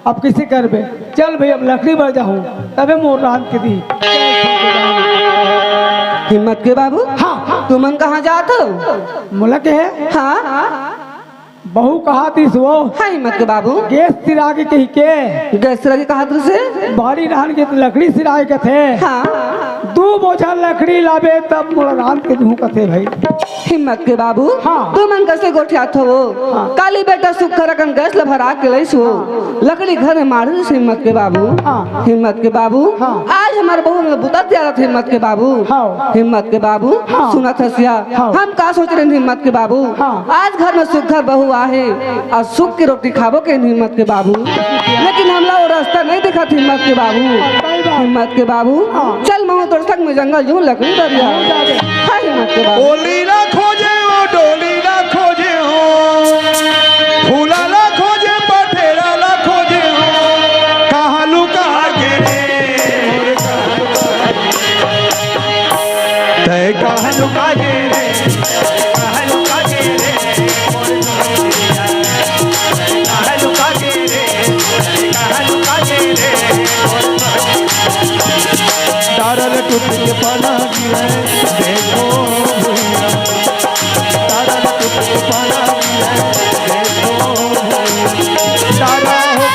अब किसे करबे? चल भाई, अब लकड़ी बर जाहूँ, तभे मोर रांध के दी। हिम्मत के बाबू, हाँ। तुमन कहाँ जात हो? मोला के हे? हाँ। बहू कहातिस वो। हाँ, हिम्मत के बाबू। गैस सिरा गे कहिके। गैस सिरा गे कहातिस? बाड़ी रहन के लकड़ी सिरा गे कथे। हाँ। दू बोझा लकड़ी लाबे तब मोला रांध के दूहूँ कथे भाई। हिम्मत के बाबू, हाँ। तुमन कइसे गोठियात हो वो? हाँ। काली बेटा सुग्घर अकन गैस ल भरा के लइस वो। लकड़ी घर में माढ़िस हिम्मत के बाबू। हाँ। हिम्मत के बाबू, हाँ। आज हमर बहू में बुता तियारत हिम्मत के बाबू। हाँ। हिम्मत के बाबू, हाँ। सुनत हस या? हाँ। हम का सोच रहे हिम्मत के बाबू? हाँ। आज घर में सुग्घर बहू आहे, आज सुख के रोटी खाबो के हिम्मत के बाबू। लेकिन हमला वो रास्ता नहीं दिखत हिम्मत के बाबू। सही बात। हिम्मत के बाबू, हाँ। चल महूँ तोर संग में जंगल जाहूँ लकड़ी बरिया। हाँ, हिम्मत के बाबू। ओली ला खोजे, ओ डोली ला खोजे हो, फूला ला खोजे, पठेरा ला खोजे हो, कहाँ लुका गे रे, तै कहाँ लुका गे रे, कहाँ लुका गे रे, कहाँ लुका गे रे, कहाँ लुका गे रे। डारल टूट के पलंग रे, देखो भुइया। डारल टूट के पलंग रे, देखो भुइया। डारा हो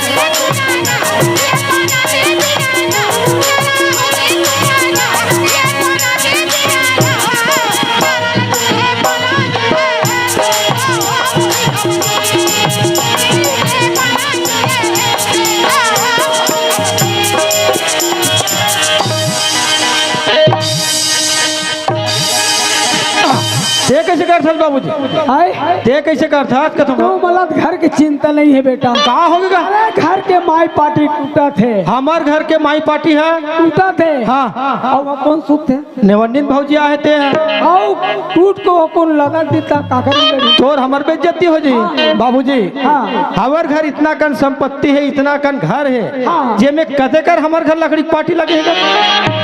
कइसे करथस बाबूजी? आय? ते कइसे करथस कथों? तो मतलब घर के चिंता नइ हे बेटा। का होगे गा? अरे घर के माई पाटी टूटत हे। हमर घर के माई पाटी हे? टूटत हे। हाँ। अउ अपन सुत हे। नेवन्निन भौजी आहे ते हे। अउ टूट के ओ कोन लगा देता काकर लड़ी। तोर हमर बेइज्जती हो जाही। हाँ। बाबूजी, हाँ। हमर घर इतना कन संपत्ति हे, इतना कन घर हे, हाँ। जेमे कते कर हमर घर लकड़ी के पाटी लगे हे गा?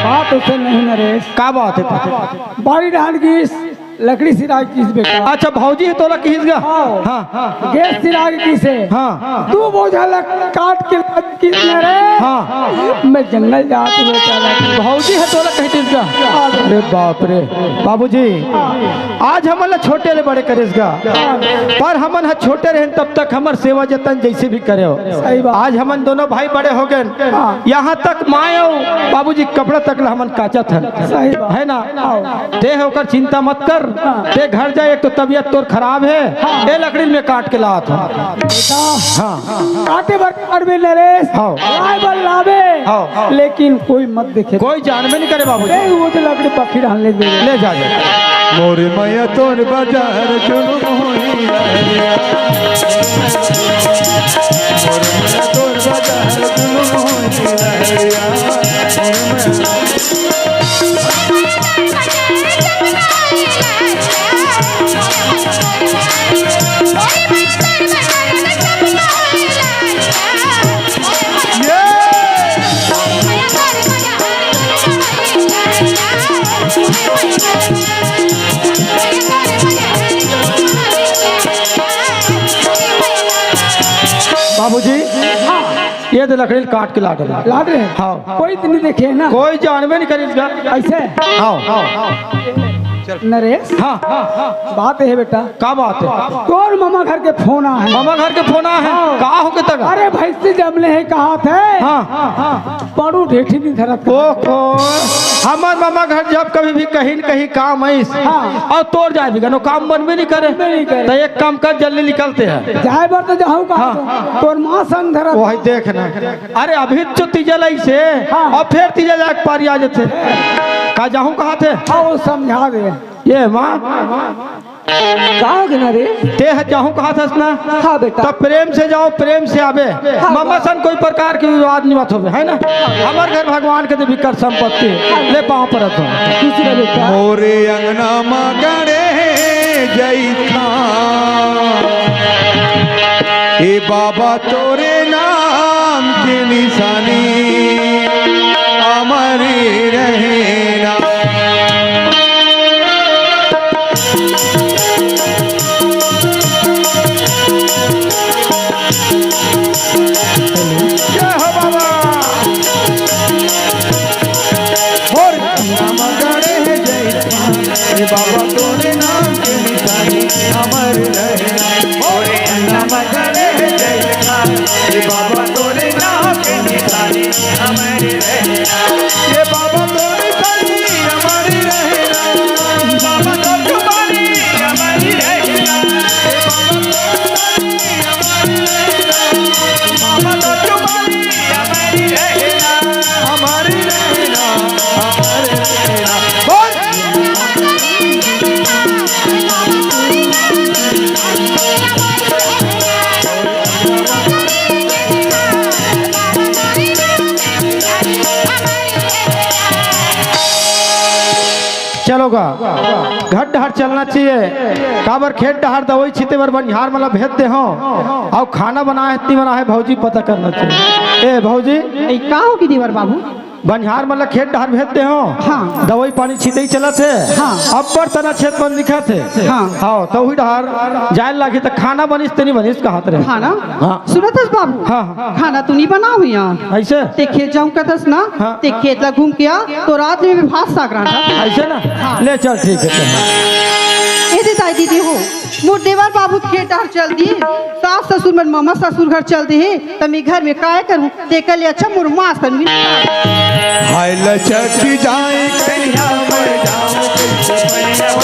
बात ओइसे नहीं नरेश। का बात हे? बाड़ी डाहर गिस लकड़ी सिराय किस बेटा। अच्छा, भौजी हे तोला किहिस गा? हाँ। हाँ। गैस सिराय किस हे। हाँ। दू बोझा ल काट के लाय किस न रे। हाँ। मैं जंगल जात हूँ बेटा। भौजी हे तोला कहि दिस गा? हाँ। अरे बाप रे। बाबूजी, आज हमन ला छोटे ले बड़े करिस गा। हाँ। पर हमन ह छोटे रहेन तब तक हमर सेवा जतन जइसे भी करे हो। सही बात। आज हमन दोनों भाई बड़े हो गेन। हाँ। यहाँ तक माय अउ बाबूजी कपड़ा तक ला हमन काचत हन। सही बात। हे ना? हाँ। ते ह ओकर चिंता मत कर। हाँ। ते घर जा, एक तो तबीयत तोर खराब हे, हाँ। ए लकड़ी ल मैं काट के लात हूँ। बेटा, हाँ। काटे बर काटबे नरेश, हाँ। लाय बर लाबे, हाँ। लेकिन कोई मत देखे। कोई जानबे नइ करे बाबू। ए, ओ तो लकड़ी पखी डाल ले दे। ले जा, ले। मोर मैया तोर बाजार जुलुम होई रहया। मोर मैया तोर बाजार जुलुम होई रहया। मोर मैया बाबूजी, हाँ। ये दे लकड़ी ल काट के लात हँव। लात हस? हाँ। कोई तो नइ देखे ना? कोई जानबे नइ करिस गा। अइसे? हाँ। नरेश, हाँ। बात हे बेटा। का बात हे? तोर ममा घर के फोन आहे। ममा घर के फोन आहे? हाँ। का होगे तगा? अरे भइँसी जमले हे कहत हे। हाँ। पड़ू ढेठी नइ धरत। ओहो, हमर ममा घर जब कभी भी कहीं न कहीं काम आइस, हाँ। अउ तोर जाय बिगर ओ काम बनबे नइ करे। बनबे नइ करे। त एक काम कर, जल्दी निकलते हैं। जाय बर तो जाहूँ कहा हाँ। तो, तोर माँ संग धरत। ओही देख ना। अरे अभी तो तीजा लाइस हे, हाँ। अउ फेर तीजा जाय के पारी आ जाथे। का जाहूँ कहत हे? हाँ, ओ समझा दे। ए माँ, का होगे नरेश? ते ह जाहूँ कहत हस ना? हाँ बेटा। त प्रेम से जाव, प्रेम से आबे। हाँ, ममा सन कोई प्रकार के विवाद नइ मत होवे, हे ना? हमर घर भगवान के दे बिकट संपत्ति हे। ले पाँव परत हँव। खुश रह बेटा। मोरे अंगना म गड़े हे जइथा, ए बाबा तोरे नाम के निशानी अमर रहे ना। जय हो बाबा। मोर अंगना म गड़े हे जइथा, ए बाबा तोरे नाम के निशानी अमर रहे ना। मोर अंगना म गड़े हे जइथा, ए बाबा तोरे नाम के निशानी अमर रहे ना। ए बाबा तोरे निशानी अमर रहे ना। बाबा तोर जुबानी अमर रहे ना। ए बाबा तोर जुबानी अमर रहे ना। बाबा तोर जुबानी अमर रहे ना। अमर रहे ना। अमर रहे ना। बोल। चलो गा, घर डहर चलना चाहिए। काबर खेत डहर दवई छिते बर बनिहार मन ला भेज दे हँव, अउ खाना बनाए हे, नइ बनाए हे, भौजी पता करना चाहिए। ए भौजी, ए, का होगे देवर बाबू? बनिहार मन ला खेत डहर भेज दे हँव। हाँ। दवई पानी छितई चलत हे। हाँ। अब्बड़ तना छेद बन दिखत हे। हाँ। हाँ, त उही डहर जाय लागही त खाना बनिस ते नइ बनिस कहत रहे। खाना? हाँ। सुनत हस बाबू? हाँ, हाँ। खाना तो नइ बनाव इहाँ। अइसे? ते खेत जाहूँ कहत हस ना? हाँ। ते खेत ला घूम के आ, त रात में भात साग रांधहूँ। अइसे ना? हाँ। ले चल, ठीक हे, चल। ए दे दाई दीदी हो, मोर देवर बाबू खेत डहर चल दिस, सास ससुर मन ममा ससुर घर चल दिस, त मैं घर में काय करहूँ? तेकर ले अच्छा मोर माँ सन मिल। हाय लचक जाए कहिया मर जाऊं कैसे पैया हो।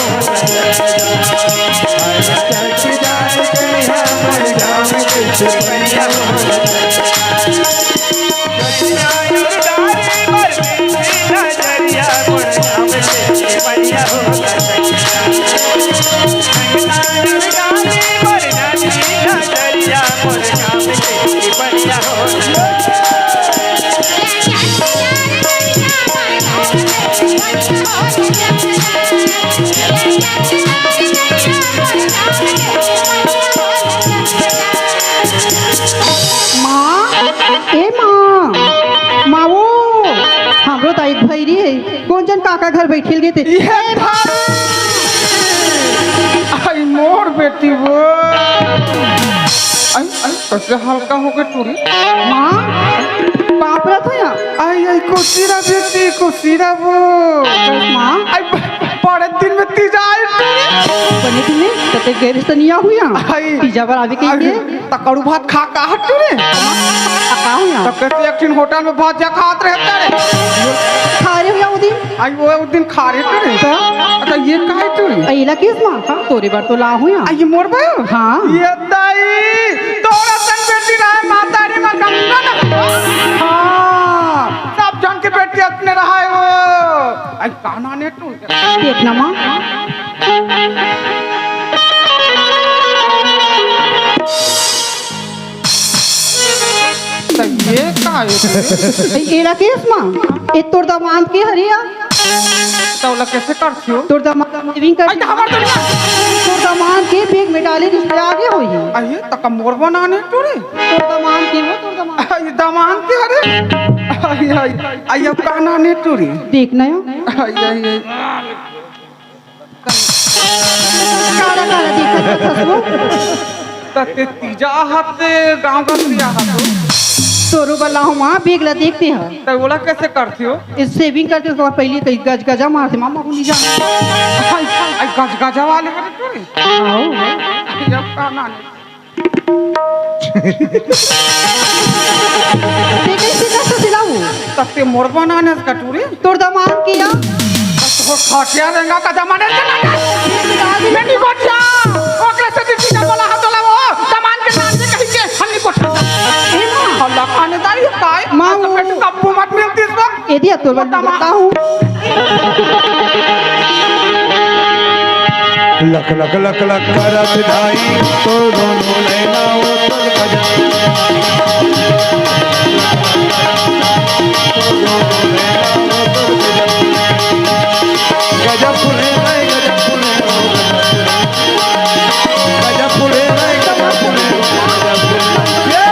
हाय लचक जाए कहिया मर जाऊं कैसे पैया हो। नजरिया मुड़ जाऊं कैसे पैया हो। काका घर बइठिल गे ते। ये भाई! आई मोर बेटी वो। आई, आई, कइसे हल्का होगे टूरी? माँ, पाँव परत हँव। आई, आई, खुशी रह बेटी, खुशी रह वो। माँ। आई, ब-, बड़े दिन में तीजा आय टूरी। बने दिन में, त तें गे रहेस त नइ आए हस। आई। तीजा बर आबे कहिके। आई। त कड़ू भात खा का हस टूरी? का होइस? त कइसे एक ठिन होटल में भात जा खात रहे तें? खाय रहेंव ओ दिन। आई वो दिन खाय रहेंव टूरी। त? अच्छा, ये का हे टूरी? अ, एला किस माँ? हाँ? तोरे बर तो लाय हँव। आई ये मोर बर? हाँ। ये दाई, तोर असन बेटी रहे महतारी म गंगा न। हाँ, सब झन के बेटी अतने रहे वो। आई का नान ए टूरी? देख ना माँ। त ये का हे? ए, एला किस माँ? ए तोर दमांद के हरे या? त ओला कइसे करथो? तोर दमांद सेविंग कर। आई, त हमर दुनिया। तोर दमांद के बैग में डाले रिश्ते आगे होही। आई, त का मोर बर नान ए टूरी? तोर दमांद के वो, तोर दमांद। आई, दमांद के हरे? आई, आई, आई, अब का नान ए टूरी? देख ना या। आई, आई, आई। काला काला देखत हस वो। त तें तीजा हस, गाँव का तीजा हस। तोरो बर लाय हँव माँ, बैग ला देख तें हा। त ओला कइसे करथो? ए सेविंग करथे, ओकर पहिली कई गजगजा मारथे, माँ, महूँ नइ जानँव। आई, आई, गजगजा वाले हरे टूरी? हाँ। आई, अब का नान ए? तें कइसे कर सकथस तेला? त तें मोर बर नान हस का टूरी? तोर दमांद के या? त तोर खटिया रेंगा का दमांद के नान हस? मैं नइ बचा। ओकरे से तीजा बोले हँव तोला वो, दमांद के नान हस कहिके, हम नइ बचा। ए माँ। अल्लाह खाने दाई, काय? माँ, आज वो बेटी कब्बो मत मिलतिस वो। ए दिया तोर बर बताहूँ। लक लक लक लक करत धाई, तोर दोनों नैना वो तोर गजब। गजब फूले रे, गजब फूले रे, गजब फूले रे। गजब फूले रे, गजब फूले रे, गजब फूले रे। ये!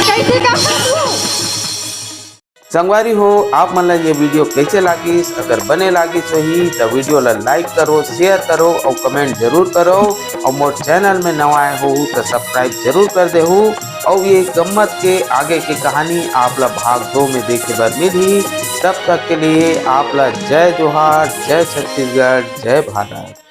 कइसे का? संगवारी हो, आप मन ला ये video कइसे लागिस? अगर बने लागिस होही, त video ला like करो, share करो अउ comment जरूर करो। अउ मोर channel में नवा आए हो, त subscribe जरूर कर देहू। अउ ये गम्मत के आगे के कहानी आप ला भाग दो में देखे बर मिलही। तब तक के लिए आप ला जय जोहार, जय छत्तीसगढ़, जय भारत।